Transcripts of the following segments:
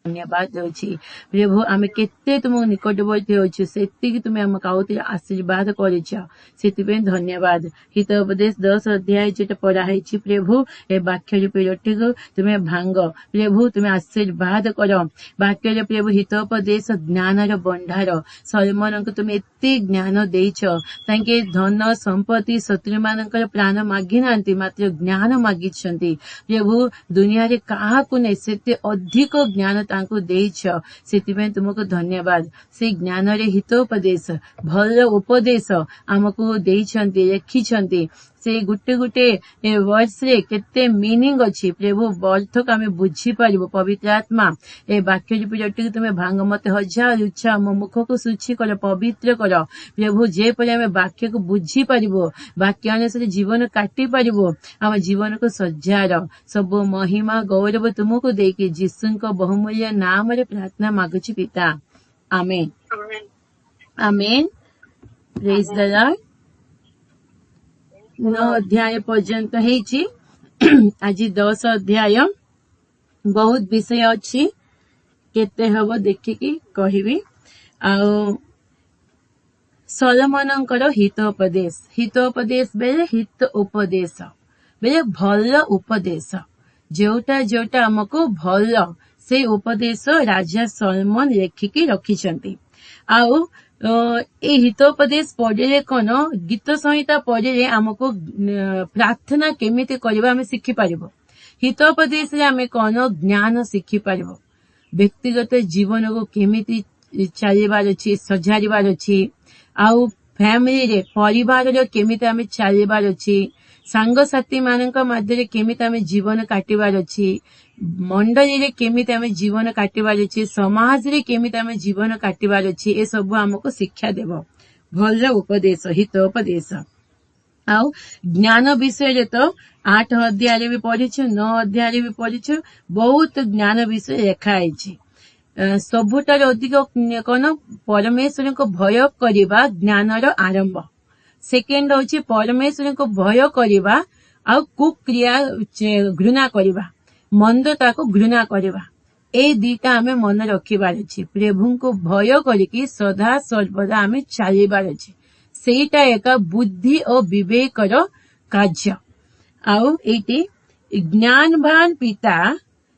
ଧନ୍ୟବାଦ ଦେଉଛି ପ୍ରଭୁ। ଆମେ କେତେ ତୁମ ନିକଟବର୍ତ୍ତୀ ହେଉଛୁ, ସେତିକି ତୁମେ ଆମକୁ ଆଉଥରେ ଆଶୀର୍ବାଦ କରିଛ, ସେଥିପାଇଁ ଧନ୍ୟବାଦ। ହିତ ଉପଦେଶ 10 ଅଧ୍ୟାୟ ଯେଟା ପଢା ହେଇଛି ପ୍ରଭୁ, ଏ ବାକ୍ୟ ରୂପୀ ରୋଟିକୁ ତୁମେ ଭାଙ୍ଗ ପ୍ରଭୁ, ତୁମେ ଆଶୀର୍ବାଦ କର ବାକ୍ୟରେ ପ୍ରଭୁ। ହିତୋପଦେଶ ଜ୍ଞାନର ଭଣ୍ଡାର। ଶଲମନଙ୍କୁ ତୁମେ ଏତେ ଜ୍ଞାନ ଦେଇଛ। ତାଙ୍କେ ଧନ ସମ୍ପତ୍ତି, ଶତ୍ରୁମାନଙ୍କର ପ୍ରାଣ ମାଗି ନାହାନ୍ତି, ମାତ୍ର ଜ୍ଞାନ ମାଗିଛନ୍ତି ପ୍ରଭୁ। ଦୁନିଆରେ କାହାକୁ ନେଇ ସେତେ ଅଧିକ ଜ୍ଞାନ ତାଙ୍କୁ ଦେଇଛ, ସେଥିପାଇଁ ତୁମକୁ ଧନ୍ୟବାଦ। ସେଇ ଜ୍ଞାନରେ ହିତୋପଦେଶ, ଭଲ ଉପଦେଶ ଆମକୁ ଦେଇଛନ୍ତି, ଲେଖିଛନ୍ତି। ସେଇ ଗୋଟେ ଗୋଟେ ରେ କେତେ ମିନିଂ ଅଛି ପ୍ରଭୁ, ଅର୍ଥକୁ ଆମେ ବୁଝିପାରିବୁ। ପବିତ୍ର ଆତ୍ମା, ଏ ବାକ୍ୟ ରୂପୀ ରୋଟିକୁ ତୁମେ ଭାଙ୍ଗ, ମତେ ହଜା ଲୁଛା, ମୋ ମୁଖକୁ ଶୁଚି କର, ପବିତ୍ର କର ପ୍ରଭୁ, ଯେପରି ଆମେ ବାକ୍ୟକୁ ବୁଝିପାରିବୁ, ବାକ୍ୟ ଅନୁସାରେ ଜୀବନ କାଟି ପାରିବୁ। ଆମ ଜୀବନକୁ ସଜାଡ଼। ସବୁ ମହିମା ଗୌରବ ତୁମକୁ ଦେଇକି ଯୀଶୁଙ୍କ ବହୁମୂଲ୍ୟ ନାମରେ ପ୍ରାର୍ଥନା ମାଗୁଛି ପିତା, ଆମେନ୍, ଆମେନ୍। Praise the Lord. 9 ଅଧ୍ୟାୟ ପର୍ଯ୍ୟନ୍ତ ହେଇଛି, ଆଜି 10 ଅଧ୍ୟାୟ। ବହୁତ ବିଷୟ ଅଛି, କେତେ ହବ ଦେଖିକି କହିବି। ଆଉ ସଲମନଙ୍କର ହିତୋପଦେଶ, ହିତୋପଦେଶ ବେଳେ ହିତ ଉପଦେଶ ବେଳେ ଭଲ ଉପଦେଶ, ଯୋଉଟା ଯୋଉଟା ଆମକୁ ଭଲ, ସେଇ ଉପଦେଶ ରାଜା ସଲମନ ଲେଖିକି ରଖିଛନ୍ତି। ଆଉ ଏଇ ହିତୋପଦେଶ ପଢିଲେ କଣ, ଗୀତ ସଂହିତା ପଢିଲେ ଆମକୁ ପ୍ରାର୍ଥନା କେମିତି କରିବା ଆମେ ଶିଖିପାରିବ। ହିତୋପଦେଶରେ ଆମେ କଣ ଜ୍ଞାନ ଶିଖିପାରିବ, ବ୍ୟକ୍ତିଗତ ଜୀବନକୁ କେମିତି ଚାଲିବାର ଅଛି, ସଜାଡ଼ିବାର ଅଛି, ଆଉ ଫ୍ୟାମିଲିରେ, ପରିବାରରେ କେମିତି ଆମେ ଚାଲିବାର ଅଛି, ସାଙ୍ଗସାଥି ମାନଙ୍କ ମଧ୍ୟରେ କେମିତି ଆମେ ଜୀବନ କାଟିବାର ଅଛି, ମଣ୍ଡଳୀରେ କେମିତି ଆମେ ଜୀବନ କାଟିବାର ଅଛି, ସମାଜରେ କେମିତି ଆମେ ଜୀବନ କାଟିବାର ଅଛି, ଏସବୁ ଆମକୁ ଶିକ୍ଷା ଦେବ ଭଲ ଉପଦେଶ ହିତୋପଦେଶ। ଆଉ ଜ୍ଞାନ ବିଷୟରେ ତ 8 ଅଧ୍ୟାୟରେ ବି ପଢିଛୁ, 9 ଅଧ୍ୟାୟରେ ବି ପଢିଛୁ, ବହୁତ ଜ୍ଞାନ ବିଷୟ ଲେଖା ହେଇଛି। ସବୁଠାରୁ ଅଧିକ କଣ, ପରମେଶ୍ୱରଙ୍କୁ ଭୟ କରିବା ଜ୍ଞାନର ଆରମ୍ଭ। ସେକେଣ୍ଡ ହଉଛି ପରମେଶ୍ୱରଙ୍କୁ ଭୟ କରିବା ଆଉ କୁକ୍ରିୟା ଘୃଣା କରିବା, ମନ୍ଦତାକୁ ଘୃଣା କରିବା। ଏଇ ଦିଟା ଆମେ ମନେ ରଖିବାର ଅଛି। ପ୍ରଭୁଙ୍କୁ ଭୟ କରିକି ସଦା ସର୍ବଦା ଆମେ ଚାଲିବାର ଅଛି, ସେଇଟା ଏକ ବୁଦ୍ଧି ଓ ବିବେକର କାର୍ଯ୍ୟ। ଆଉ ଏଇଠି ଜ୍ଞାନବାନ ପିତା,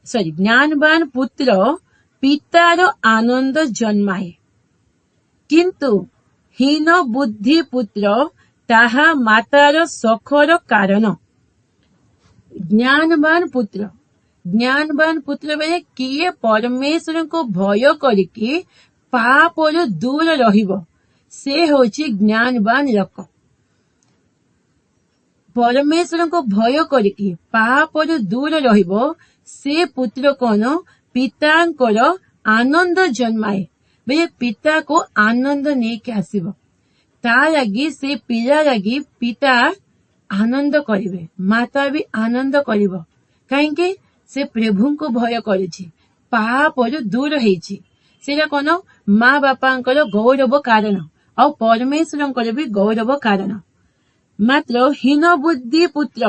ସରି, ଜ୍ଞାନବାନ ପୁତ୍ର ପିତାର ଆନନ୍ଦ ଜନ୍ମାଏ, କିନ୍ତୁ ହୀନ ବୁଦ୍ଧି ପୁତ୍ର ତାହା ମାତାର ଶୋକର କାରଣ। ଜ୍ଞାନବାନ ପୁତ୍ର, ଜ୍ଞାନବାନ ପୁତ୍ର ବେଳେ କିଏ ପରମେଶ୍ୱରଙ୍କୁ ଭୟ କରିକି ପାପରୁ ଦୂର ରହିବ, ସେ ହଉଛି ଜ୍ଞାନବାନ ଲୋକ। ପରମେଶ୍ୱରଙ୍କୁ ଭୟ କରିକି ପାପରୁ ଦୂର ରହିବ, ସେ ପୁତ୍ର କଣ ପିତାଙ୍କର ଆନନ୍ଦ ଜନ୍ମାଏ। ବେଳେ ପିତାକୁ ଆନନ୍ଦ ନେଇକି ଆସିବ, ତା ଲାଗି, ସେ ପିଲା ଲାଗି ପିତା ଆନନ୍ଦ କରିବେ, ମାତା ବି ଆନନ୍ଦ କରିବ। କାହିଁକି? ସେ ପ୍ରଭୁଙ୍କୁ ଭୟ କରିଛି, ପାପରୁ ଦୂର ହେଇଛି। ସେଇଟା କଣ ମା ବାପାଙ୍କର ଗୌରବ କାରଣ ଆଉ ପରମେଶ୍ୱରଙ୍କର ବି ଗୌରବ କାରଣ। ମାତ୍ର ହୀନ ବୁଦ୍ଧି ପୁତ୍ର,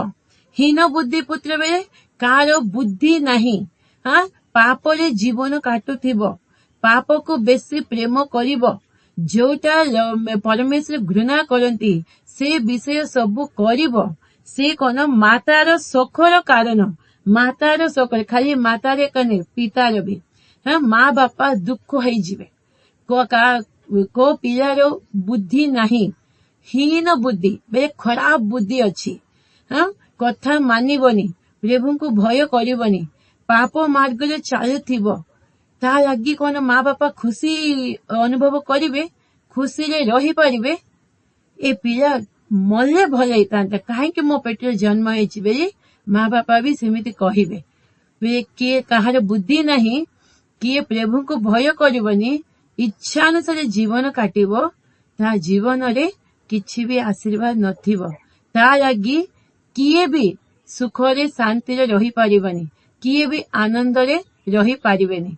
ହୀନ ବୁଦ୍ଧି ପୁତ୍ର ବେଳେ କାହାର ବୁଦ୍ଧି ନାହିଁ, ହଁ, ପାପରେ ଜୀବନ କାଟୁଥିବ, ପାପକୁ ବେଶୀ ପ୍ରେମ କରିବ, ଯୋଉଟା ପରମେଶ୍ୱର ଘୃଣା କରନ୍ତି ସେ ବିଷୟ ସବୁ କରିବ, ସେ କଣ ମାତାର ଶୋକର କାରଣ। ମାତାର ଶୋକ, ଖାଲି ମାତାର ଏକ ନୁହେଁ, ପିତାର ବି, ହଁ, ମା ବାପା ଦୁଃଖ ହେଇଯିବେ। କୋଉ ପିଲାର ବୁଦ୍ଧି ନାହିଁ, ହୀନ ବୁଦ୍ଧି ବେଳେ ଖରାପ ବୁଦ୍ଧି ଅଛି, ହଁ, କଥା ମାନିବନି, ପ୍ରଭୁଙ୍କୁ ଭୟ କରିବନି, ପାପ ମାର୍ଗରେ ଚାଲୁଥିବ, ତା ଲାଗି କଣ ମା ବାପା ଖୁସି ଅନୁଭବ କରିବେ, ଖୁସିରେ ରହିପାରିବେ? ଏ ପିଲା ମଲେ ଭଲ ହେଇଥାନ୍ତା, କାହିଁକି ମୋ ପେଟରେ ଜନ୍ମ ହେଇଛି ବୋଲି ମା ବାପା ବି ସେମିତି କହିବେ। କିଏ କାହାର ବୁଦ୍ଧି ନାହିଁ, କିଏ ପ୍ରଭୁଙ୍କୁ ଭୟ କରିବନି, ଇଚ୍ଛା ଅନୁସାରେ ଜୀବନ କାଟିବ, ତା ଜୀବନରେ କିଛି ବି ଆଶୀର୍ବାଦ ନଥିବ। ତା ଲାଗି କିଏ ବି ସୁଖରେ ଶାନ୍ତିରେ ରହିପାରିବନି, କିଏ ବି ଆନନ୍ଦରେ ରହିପାରିବେନି।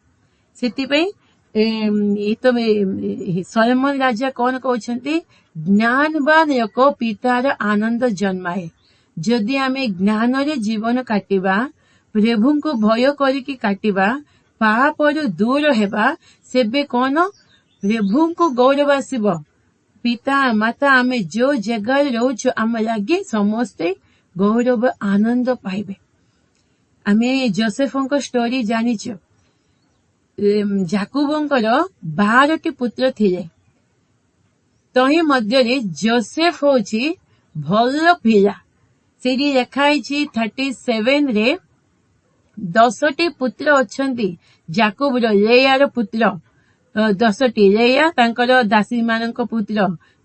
ସେଥିପାଇଁ ସଲମନ ରାଜା କଣ କହୁଛନ୍ତି? ଜ୍ଞାନବାନ ଲୋକ ପିତାର ଆନନ୍ଦ ଜନ୍ମାଏ। ଯଦି ଆମେ ଜ୍ଞାନରେ ଜୀବନ କାଟିବା, ପ୍ରଭୁଙ୍କୁ ଭୟ କରିକି କାଟିବା, ପାପରୁ ଦୂର ହେବା, ସେବେ କଣ ପ୍ରଭୁଙ୍କୁ ଗୌରବ ଆସିବ। ପିତା ମାତା, ଆମେ ଯୋଉ ଜାଗାରେ ରହୁଛୁ, ଆମ ଲାଗି ସମସ୍ତେ ଗୌରବ ଆନନ୍ଦ ପାଇବେ। ଆମେ ଜୋସେଫଙ୍କ ଷ୍ଟୋରି ଜାଣିଛୁ। ଜାକୁବଙ୍କର 12ଟି ପୁତ୍ର ଥିଲେ, ତହିଁ ମଧ୍ୟରେ ଜୋସେଫ ହଉଛି ଭଲ ପିଲା। ସେଇଠି ଲେଖା ହେଇଛି 37ରେ, 10ଟି ପୁତ୍ର ଅଛନ୍ତି ଜାକୁବର, ଲେୟାର ପୁତ୍ର 10ଟି, ଲେୟା ତାଙ୍କର ଦାସୀ ମାନଙ୍କ ପୁତ୍ର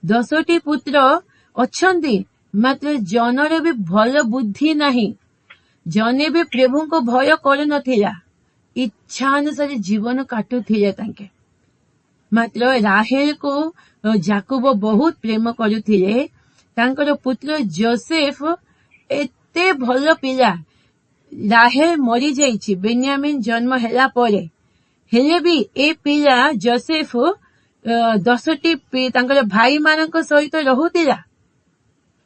10ଟି ପୁତ୍ର ଅଛନ୍ତି। ମାତ୍ର ଜନର ବି ଭଲ ବୁଦ୍ଧି ନାହିଁ, ଜନେ ବି ପ୍ରଭୁଙ୍କୁ ଭୟ କରୁନଥିଲା, ଇଚ୍ଛା ଅନୁସାରେ ଜୀବନ କାଟୁଥିଲେ ତାଙ୍କେ। ମାତ୍ର ରାହେଲକୁ ଜାକୁବ ବହୁତ ପ୍ରେମ କରୁଥିଲେ। ତାଙ୍କର ପୁତ୍ର ଜୋସେଫ ଏତେ ଭଲ ପିଲା। ରାହେଲ ମରିଯାଇଛି ବେନ୍ୟାମିନ ଜନ୍ମ ହେଲା ପରେ, ହେଲେ ବି ଏ ପିଲା ଜୋସେଫ 10ଟି ତାଙ୍କର ଭାଇମାନଙ୍କ ସହିତ ରହୁଥିଲା।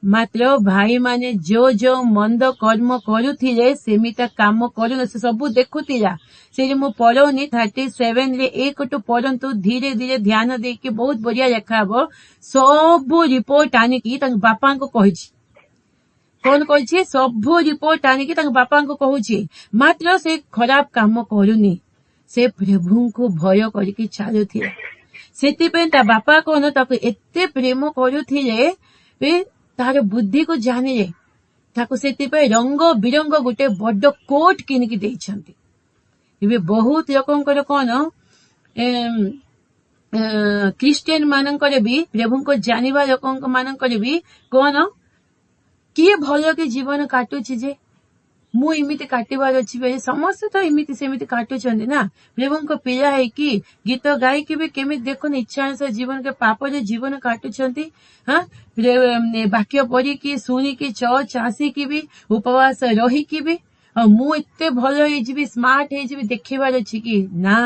ମାତ୍ର ଭାଇମାନେ ଯୋଉ ଯୋଉ ମନ୍ଦ କର୍ମ କରୁଥିଲେ, ସେମିତା କାମ କରୁନ, ସେ ସବୁ ଦେଖୁଥିଲା। ସେଇଠି ମୁଁ ପଢଉନି, 37ରେ 1ଠୁ ପଢନ୍ତୁ ଧୀରେ ଧୀରେ ଧ୍ୟାନ ଦେଇକି, ବହୁତ ବଢିଆ ଲେଖା ହବ। ସବୁ ରିପୋର୍ଟ ଆଣିକି ତାଙ୍କ ବାପାଙ୍କୁ କହିଛି। କଣ କହିଛି? ସବୁ ରିପୋର୍ଟ ଆଣିକି ତାଙ୍କ ବାପାଙ୍କୁ କହୁଛି। ମାତ୍ର ସେ ଖରାପ କାମ କରୁନି, ସେ ପ୍ରଭୁଙ୍କୁ ଭୟ କରିକି ଚାଲୁଥିଲା। ସେଥିପାଇଁ ତା ବାପା କଣ ତାକୁ ଏତେ ପ୍ରେମ କରୁଥିଲେ ବି ତାର ବୁଦ୍ଧିକୁ ଜାଣିଲେ, ତାକୁ ସେଥିପାଇଁ ରଙ୍ଗ ବିରଙ୍ଗ ଗୋଟେ ବଡ କୋଟ କିଣିକି ଦେଇଛନ୍ତି। ଏବେ ବହୁତ ଲୋକଙ୍କର କଣ, ଖ୍ରୀଷ୍ଟିଆନ ମାନଙ୍କର ବି, ପ୍ରଭୁଙ୍କୁ ଜାଣିବା ଲୋକଙ୍କ ମାନଙ୍କର ବି କଣ, କିଏ ଭଲ କି ଜୀବନ କାଟୁଛି ଯେ ମୁଁ ଏମିତି କାଟିବାର ଅଛି ବୋଲି? ସମସ୍ତେ ତ ଏମିତି ସେମିତି କାଟୁଛନ୍ତି ନା। ପ୍ରଭୁଙ୍କ ପିଲା ହେଇକି, ଗୀତ ଗାଇକି ବି କେମିତି ଦେଖୁନ, ଇଚ୍ଛା ଅନୁସାରେ ଜୀବନ, ପାପରେ ଜୀବନ କାଟୁଛନ୍ତି। ହଁ, ବାକ୍ୟ ପଢିକି, ଶୁଣିକି, ଚର୍ଚ୍ଚ ଆସିକି ବି, ଉପବାସ ରହିକି ବି, ଆଉ ମୁଁ ଏତେ ଭଲ ହେଇଯିବି, ସ୍ମାର୍ଟ ହେଇଯିବି, ଦେଖିବାର ଅଛି କି ନା?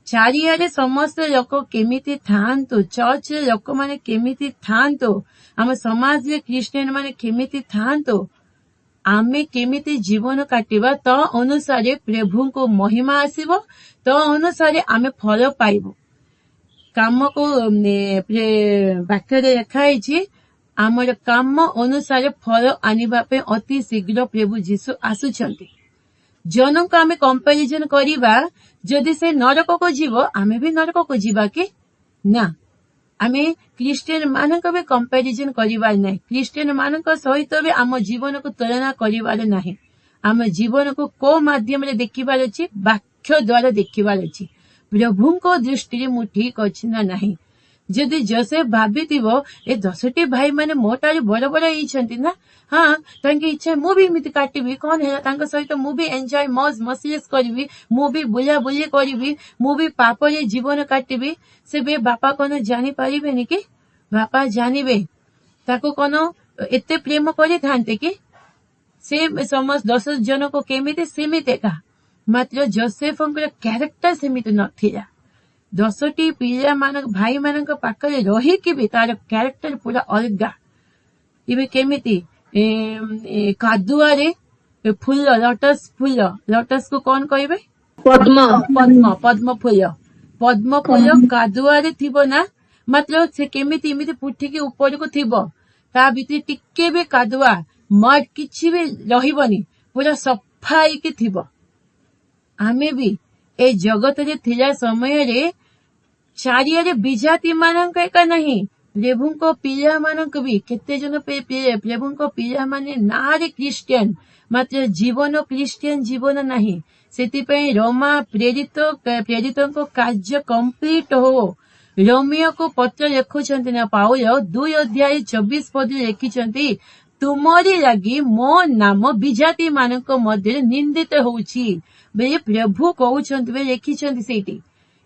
ଚାରିଆଡେ ସମସ୍ତେ ଲୋକ କେମିତି ଥାଆନ୍ତୁ, ଚର୍ଚ୍ଚରେ ଲୋକମାନେ କେମିତି ଥାଆନ୍ତୁ, ଆମ ସମାଜରେ ଖ୍ରୀଷ୍ଟିଆନ ମାନେ କେମିତି ଥାଆନ୍ତୁ, ଆମେ କେମିତି ଜୀବନ କାଟିବା, ତ ଅନୁସାରେ ପ୍ରଭୁଙ୍କୁ ମହିମା ଆସିବ, ତ ଅନୁସାରେ ଆମେ ଫଳ ପାଇବୁ। କାମକୁ ବାକ୍ୟରେ ଲେଖା ହେଇଛି, ଆମର କାମ ଅନୁସାରେ ଫଳ ଆଣିବା ପାଇଁ ଅତି ଶୀଘ୍ର ପ୍ରଭୁ ଯୀଶୁ ଆସୁଛନ୍ତି। ଜଣଙ୍କୁ ଆମେ କମ୍ପାରିଜନ କରିବା, ଯଦି ସେ ନରକକୁ ଯିବ, ଆମେ ବି ନରକକୁ ଯିବା କି ନା? ଆମେ ଖ୍ରୀଷ୍ଟିଆନ ମାନଙ୍କ ବି କମ୍ପାରିଜନ କରିବାର ନାହିଁ, ଖ୍ରୀଷ୍ଟିଆନ ମାନଙ୍କ ସହିତ ବି ଆମ ଜୀବନକୁ ତୁଳନା କରିବାର ନାହିଁ। ଆମ ଜୀବନକୁ କୋଉ ମାଧ୍ୟମରେ ଦେଖିବାର ଅଛି? ବାକ୍ୟ ଦ୍ଵାରା ଦେଖିବାର ଅଛି। ପ୍ରଭୁଙ୍କ ଦୃଷ୍ଟିରେ ମୁଁ ଠିକ ଅଛି ନା ନାହିଁ? ଯଦି ଜୋସେଫ ଭାବିଥିବ, ଏ 10ଟି ଭାଇ ମାନେ ମୋ ଠାରୁ ବଡ ବଡ ହେଇଛନ୍ତି ନା, ହଁ, ତାଙ୍କ ଇଚ୍ଛା ମୁଁ ବି ଏମିତି କାଟିବି, କଣ ହେଲା, ତାଙ୍କ ସହିତ ମୁଁ ବି ଏନ୍ଜୟ ମଜ ମସଲିସ କରିବି, ମୁଁ ବି ବୁଲାବୁଲି କରିବି, ମୁଁ ବି ପାପରେ ଜୀବନ କାଟିବି, ସେବେ ବାପା କଣ ଜାଣିପାରିବେନି କି? ବାପା ଜାଣିବେ। ତାକୁ କଣ ଏତେ ପ୍ରେମ କରିଥାନ୍ତେ କି? ସେ ସମସ୍ତ 10 ଜଣକୁ କେମିତି ସେମିତି ଏକା। ମାତ୍ର ଜୋସେଫଙ୍କର କ୍ୟାରେକ୍ଟର ସେମିତି ନଥିଲା। 10ଟି ପିଲାମାନଙ୍କ ଭାଇମାନଙ୍କ ପାଖରେ ରହିକି ବି ତାର କ୍ୟାରେକ୍ଟର ପୁରା ଅଲଗା। ଏବେ କେମିତି କାଦୁଆରେ ଫୁଲ, ଲଟସ ଫୁଲ, ଲଟସ କୁ କଣ କହିବେ? ପଦ୍ମ। ପଦ୍ମ, ପଦ୍ମ ଫୁଲ। ପଦ୍ମ ଫୁଲ କାଦୁଆରେ ଥିବ ନା, ମାତ୍ର ସେ କେମିତି ଏମିତି ଫୁଟିକି ଉପରକୁ ଥିବ, ତା ଭିତରେ ଟିକେ ବି କାଦୁଆ ମଡ କିଛି ବି ରହିବନି, ପୁରା ସଫା ହେଇକି ଥିବ। ଆମେ ବି ଏ ଜଗତରେ ଥିଲା ସମୟରେ ଚାରିଆଡେ ବିଜାତି ମାନଙ୍କ ଏକା ନାହିଁ, ପ୍ରଭୁଙ୍କ ପିଲାମାନଙ୍କୁ ବି କେତେ ଜଣ ପ୍ରଭୁଙ୍କ ପିଲାମାନେ ନାଁରେ ଖ୍ରୀଷ୍ଟିଆନ, ମାତ୍ର ଜୀବନ ଖ୍ରୀଷ୍ଟିଆନ ଜୀବନ ନାହିଁ। ସେଥିପାଇଁ ରୋମା ପ୍ରେରିତଙ୍କ କାର୍ଯ୍ୟ କମ୍ପ୍ଲିଟ ହଉ, ରୋମିଓକୁ ପତ୍ର ଲେଖୁଛନ୍ତି ନା ପାଉଲ, 2 ଅଧ୍ୟାୟ 24 ପଦରେ ଲେଖିଛନ୍ତି, ତୁମରି ଲାଗି ମୋ ନାମ ବିଜାତି ମାନଙ୍କ ମଧ୍ୟରେ ନିନ୍ଦିତ ହଉଛି ବୋଲି ପ୍ରଭୁ କହୁଛନ୍ତି ବୋଲି ଲେଖିଛନ୍ତି ସେଇଠି।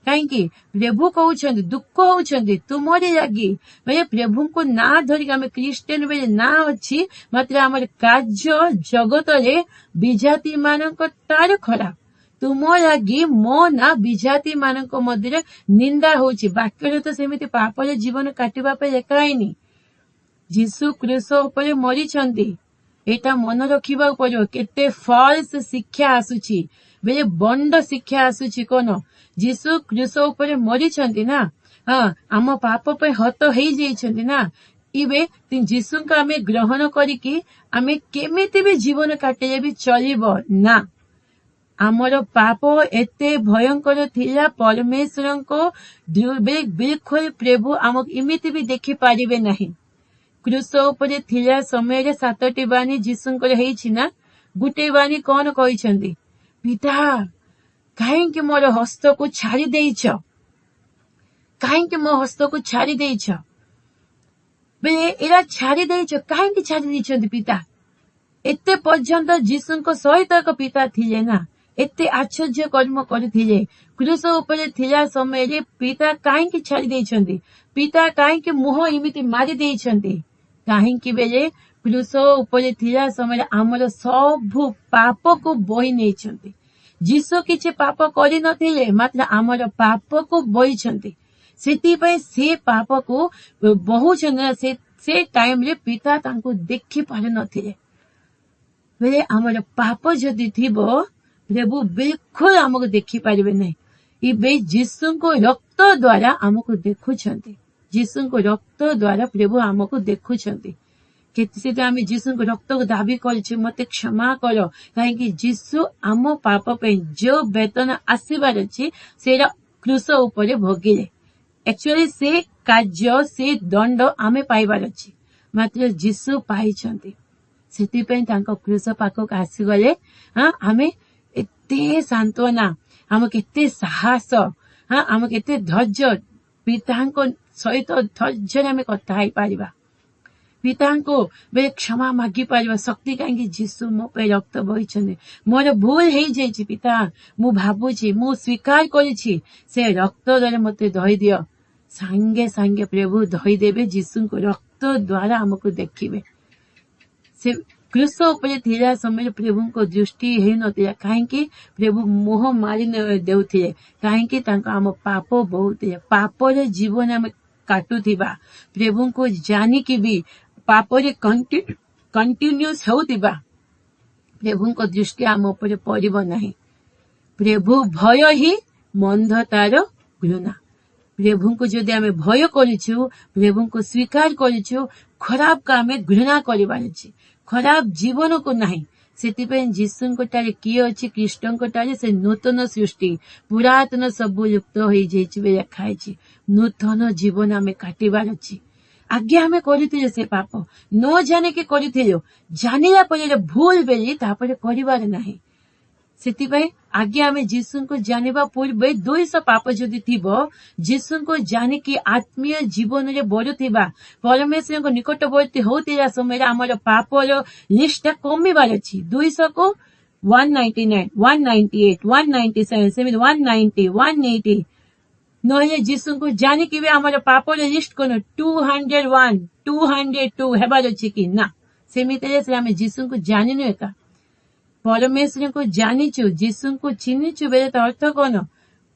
କାହିଁକି ପ୍ରଭୁ କହୁଛନ୍ତି, ଦୁଃଖ ହଉଛନ୍ତି ତୁମରି ଲାଗି? ମାନେ ପ୍ରଭୁଙ୍କୁ ନାଁ ଧରିକି ଆମେ ଖ୍ରୀଷ୍ଟିଆନ ବୋଲି ନାଁ ଅଛି, ମାତ୍ର ଆମର କାର୍ଯ୍ୟ ଜଗତରେ ବିଜାତି ମାନଙ୍କ ଠାରୁ ଖରାପ। ତୁମ ଲାଗି ମୋ ନାଁ ବିଜାତି ମାନଙ୍କ ମଧ୍ୟରେ ନିନ୍ଦା ହଉଛି। ବାକ୍ୟରେ ତ ସେମିତି ପାପରେ ଜୀବନ କାଟିବା ପାଇଁ ଲେଖା ହେଇନି। ଯୀଶୁ କ୍ରୁଶ ଉପରେ ମରିଛନ୍ତି, ଏଇଟା ମନେ ରଖିବାକୁ ପଡିବ। କେତେ ଫଲ୍ସ ଶିକ୍ଷା ଆସୁଛି। ବେଳେ ବଣ୍ଡ ଶିକ୍ଷା ଆସୁଛି କଣ? ଯୀଶୁ କ୍ରୁଶ ଉପରେ ମରିଛନ୍ତି ନା, ହଁ, ଆମ ପାପ ପାଇଁ ହତ ହେଇଯାଇଛନ୍ତି ନା। ଏବେ ଯୀଶୁଙ୍କୁ ଆମେ ଗ୍ରହଣ କରିକି ଆମେ କେମିତି ବି ଜୀବନ କାଟିଲେ ବି ଚଳିବ ନା। ଆମର ପାପ ଏତେ ଭୟଙ୍କର ଥିଲା, ପରମେଶ୍ୱରଙ୍କ ବିଲକୁଲ ପ୍ରଭୁ ଆମକୁ ଏମିତି ବି ଦେଖିପାରିବେ ନାହିଁ। କ୍ରୁଶ ଉପରେ ଥିଲା ସମୟରେ 7ଟି ବାଣୀ ଯୀଶୁଙ୍କର ହେଇଛି ନା। ଗୋଟେ ବାଣୀ କଣ କହିଛନ୍ତି? ପିତା, କାହିଁକି ମୋର ହସ୍ତକୁ ଛାଡି ଦେଇଛ? କାହିଁକି ମୋ ହସ୍ତକୁ ଛାଡି ଦେଇଛ? ବେଳେ ଏରା ଛାଡି ଦେଇଛ, କାହିଁକି ଛାଡି ଦେଇଛନ୍ତି ପିତା? ଏତେ ପର୍ଯ୍ୟନ୍ତ ଯୀଶୁଙ୍କ ସହିତ ଏକ ପିତା ଥିଲେ ନା, ଏତେ ଆଶ୍ଚର୍ଯ୍ୟ କର୍ମ କରିଥିଲେ। କ୍ରୁଶ ଉପରେ ଥିଲା ସମୟରେ ପିତା କାହିଁକି ଛାଡି ଦେଇଛନ୍ତି? ପିତା କାହିଁକି ମୁହଁ ଏମିତି ମାରି ଦେଇଛନ୍ତି? କାହିଁକି ବେଳେ କ୍ରୁଶ ଉପରେ ଥିଲା ସମୟରେ ଆମର ସବୁ ପାପକୁ ବୋହି ନେଇଛନ୍ତି। ଯୀଶୁ କିଛି ପାପ କରିନଥିଲେ, ମାତ୍ର ଆମର ପାପକୁ ବୋହିଛନ୍ତି। ସେଥିପାଇଁ ସେ ପାପକୁ ବହୁଛନ୍ତି। ସେ ଟାଇମରେ ପିତା ତାଙ୍କୁ ଦେଖି ପାରୁନଥିଲେ। ବେଳେ ଆମର ପାପ ଯଦି ଥିବ, ପ୍ରଭୁ ବିଲକୁଲ ଆମକୁ ଦେଖିପାରିବେ ନାହିଁ। ଏବେ ଯୀଶୁଙ୍କ ରକ୍ତ ଦ୍ଵାରା ଆମକୁ ଦେଖୁଛନ୍ତି। ଯୀଶୁଙ୍କ ରକ୍ତ ଦ୍ୱାରା ପ୍ରଭୁ ଆମକୁ ଦେଖୁଛନ୍ତି। କେତେ ସେଟା ଆମେ ଯୀଶୁଙ୍କ ରକ୍ତକୁ ଦାବି କରିଛୁ, ମତେ କ୍ଷମା କର। କାହିଁକି ଯୀଶୁ ଆମ ପାପ ପାଇଁ ଯୋଉ ବେତନ ଆସିବାର ଅଛି, ସେଇଟା କ୍ରୁଶ ଉପରେ ଭୋଗିଲେ। ଆକ୍ଚୁଆଲି ସେ କାର୍ଯ୍ୟ, ସେ ଦଣ୍ଡ ଆମେ ପାଇବାର ଅଛି, ମାତ୍ର ଯୀଶୁ ପାଇଛନ୍ତି। ସେଥିପାଇଁ ତାଙ୍କ କ୍ରୁଶ ପାଖକୁ ଆସିଗଲେ ହଁ ଆମେ ଏତେ ସାନ୍ତ୍ୱନା, ଆମକୁ ଏତେ ସାହସ, ହଁ ଆମକୁ ଏତେ ଧୈର୍ଯ୍ୟ, ପିତାଙ୍କ ସହିତ ଧୈର୍ଯ୍ୟରେ ଆମେ କଥା ହେଇପାରିବା, ପିତାଙ୍କୁ କ୍ଷମା ମାଗି ପାରିବା ଶକ୍ତି। କାହିଁକି ଯୀଶୁ ମୋ ପାଇଁ ରକ୍ତ ବହିଛନ୍ତି। ମୋର ଭୁଲ ହେଇଯାଇଛି ପିତା, ମୁଁ ଭାବୁଛି, ମୁଁ ସ୍ୱୀକାର କରିଛି, ସେ ରକ୍ତ ଦ୍ୱାରା ମତେ ଧୋଇ ଦିଅ। ସାଙ୍ଗେ ସାଙ୍ଗେ ପ୍ରଭୁ ଧୋଇଦେବେ। ଯୀଶୁଙ୍କ ରକ୍ତ ଦ୍ୱାରା ଆମକୁ ଦେଖିବେ। ସେ କ୍ରୁଶ ଉପରେ ଥିଲା ସମୟରେ ପ୍ରଭୁଙ୍କ ଦୃଷ୍ଟି ହେଇନଥିଲା। କାହିଁକି ପ୍ରଭୁ ମୁହଁ ମାରି ଦେଉଥିଲେ? କାହିଁକି ତାଙ୍କ ଆମ ପାପ ବହୁତ ଥିଲା। ପାପର ଜୀବନ ଆମେ କାଟୁଥିବା, ପ୍ରଭୁଙ୍କୁ ଜାଣିକି ବି ପାପରେ କଣ୍ଟିନ୍ୟୁସ୍ ହେଉଥିବା, ପ୍ରଭୁଙ୍କ ଦୃଷ୍ଟି ଆମ ଉପରେ ପଡିବ ନାହିଁ। ପ୍ରଭୁ ଭୟ ହିଁ ମନ୍ଧତାର ଘୃଣା। ପ୍ରଭୁଙ୍କୁ ଯଦି ଆମେ ଭୟ କରୁଛୁ, ପ୍ରଭୁଙ୍କୁ ସ୍ୱୀକାର କରୁଛୁ, ଖରାପକୁ ଆମେ ଘୃଣା କରିବାର ଅଛି, ଖରାପ ଜୀବନକୁ ନାହିଁ। ସେଥିପାଇଁ ଯୀଶୁଙ୍କ ଠାରେ କିଏ ଅଛି? ଖ୍ରୀଷ୍ଟଙ୍କ ଠାରେ ସେ ନୂତନ ସୃଷ୍ଟି, ପୁରାତନ ସବୁ ଲୁପ୍ତ ହେଇଯାଇଛି ବୋଲି ଲେଖା ହେଇଛି। ନୂତନ ଜୀବନ ଆମେ କାଟିବାର ଅଛି। ଆଜ୍ଞା ଆମେ କରିଥିଲୁ ସେ ପାପ, ନ ଜାଣିକି କରିଥିଲୁ, ଜାଣିଲା ପରେ ଭୁଲ ବୋଲି ତାପରେ କରିବାର ନାହିଁ। ସେଥିପାଇଁ ଆଜ୍ଞା ଆମେ ଯୀଶୁଙ୍କୁ ଜାଣିବା ପୂର୍ବେ 200 ପାପ ଯଦି ଥିବ, ଯୀଶୁଙ୍କୁ ଜାଣିକି ଆତ୍ମୀୟ ଜୀବନରେ ବଢୁଥିବା, ପରମେଶ୍ୱରଙ୍କ ନିକଟବର୍ତ୍ତୀ ହଉଥିବା ସମୟରେ ଆମର ପାପର ଲିଷ୍ଟଟା କମିବାର ଅଛି। 200କୁ 199, 198, 197, ସେମିତି 190, 180। ନହେଲେ ଯୀଶୁଙ୍କୁ ଜାଣିକି ବି ଆମର ପାପର ଲିଷ୍ଟ କଣ 201, 202 ହେବାର ଅଛି କି ନା? ସେମିତି ହେଲେ ଆମେ ଯୀଶୁଙ୍କୁ ଜାଣିନୁ ଏକା। ପରମେଶ୍ୱରଙ୍କୁ ଜାଣିଛୁ, ଯୀଶୁଙ୍କୁ ଚିହ୍ନିଛୁ ବେଳେ ତା ଅର୍ଥ କଣ?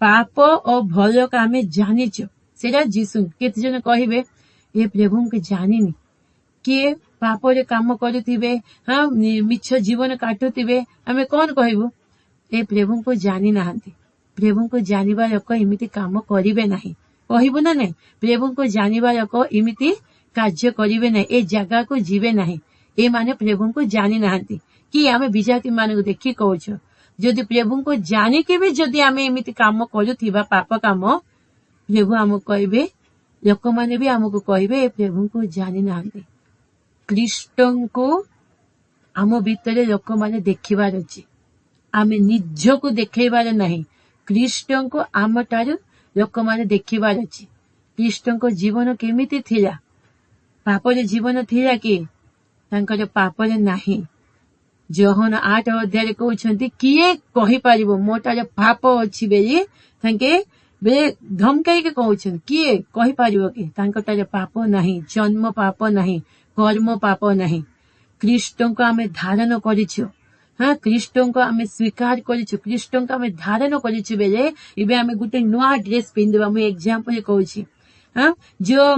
ପାପ ଓ ଭଲକୁ ଆମେ ଜାଣିଛୁ, ସେଇଟା ଯୀଶୁ। କେତେ ଜଣ କହିବେ ଏ ପ୍ରଭୁଙ୍କୁ ଜାଣିନି। କିଏ ପାପରେ କାମ କରୁଥିବେ, ହଁ ମିଛ ଜୀବନ କାଟୁଥିବେ, ଆମେ କଣ କହିବୁ? ଏ ପ୍ରଭୁଙ୍କୁ ଜାଣି ନାହାନ୍ତି। ପ୍ରଭୁଙ୍କୁ ଜାଣିବା ଲୋକ ଏମିତି କାମ କରିବେ ନାହିଁ, କହିବୁ ନା ନାଇଁ? ପ୍ରଭୁଙ୍କୁ ଜାଣିବା ଲୋକ ଏମିତି କାର୍ଯ୍ୟ କରିବେ ନାହିଁ, ଏ ଜାଗାକୁ ଯିବେ ନାହିଁ, ଏମାନେ ପ୍ରଭୁଙ୍କୁ ଜାଣି ନାହାନ୍ତି। କି ଆମେ ବିଜାତି ମାନଙ୍କୁ ଦେଖି କହୁଛୁ, ଯଦି ପ୍ରଭୁଙ୍କୁ ଜାଣିକି ବି ଯଦି ଆମେ ଏମିତି କାମ କରୁଥିବା ପାପ କାମ, ପ୍ରଭୁ ଆମକୁ କହିବେ, ଲୋକମାନେ ବି ଆମକୁ କହିବେ ଏ ପ୍ରଭୁଙ୍କୁ ଜାଣି ନାହାନ୍ତି। ଖ୍ରୀଷ୍ଟଙ୍କୁ ଆମ ଭିତରେ ଲୋକମାନେ ଦେଖିବାର ଅଛି, ଆମେ ନିଜକୁ ଦେଖେଇବାର ନାହିଁ। ଖ୍ରୀଷ୍ଟଙ୍କୁ ଆମଠାରୁ ଲୋକମାନେ ଦେଖିବାର ଅଛି। ଖ୍ରୀଷ୍ଟଙ୍କ ଜୀବନ କେମିତି ଥିଲା? ପାପରେ ଜୀବନ ଥିଲା କି? ତାଙ୍କର ପାପରେ ନାହିଁ। ଯୋହନ 8 ଅଧ୍ୟାୟରେ କହୁଛନ୍ତି, କିଏ କହିପାରିବ ମୋ ଠାରେ ପାପ ଅଛି ବୋଲି? ତାଙ୍କେ ଧମକାଇକି କହୁଛନ୍ତି, କିଏ କହିପାରିବ କି ତାଙ୍କ ଠାରେ ପାପ ନାହିଁ? ଜନ୍ମ ପାପ ନାହିଁ, କର୍ମ ପାପ ନାହିଁ। ଖ୍ରୀଷ୍ଟଙ୍କୁ ଆମେ ଧାରଣ କରିଛୁ, ହଁ ଖ୍ରୀଷ୍ଟଙ୍କୁ ଆମେ ସ୍ୱୀକାର କରିଛୁ, ଖ୍ରୀଷ୍ଟଙ୍କୁ ଆମେ ଧାରଣ କରିଛୁ ବେଳେ ଏବେ ଆମେ ଗୋଟେ ନୂଆ ଡ୍ରେସ ପିନ୍ଧିବା। ମୁଁ ଏକ୍ଜାମ୍ପଲ କହୁଛି, ହଁ ଯୋଉ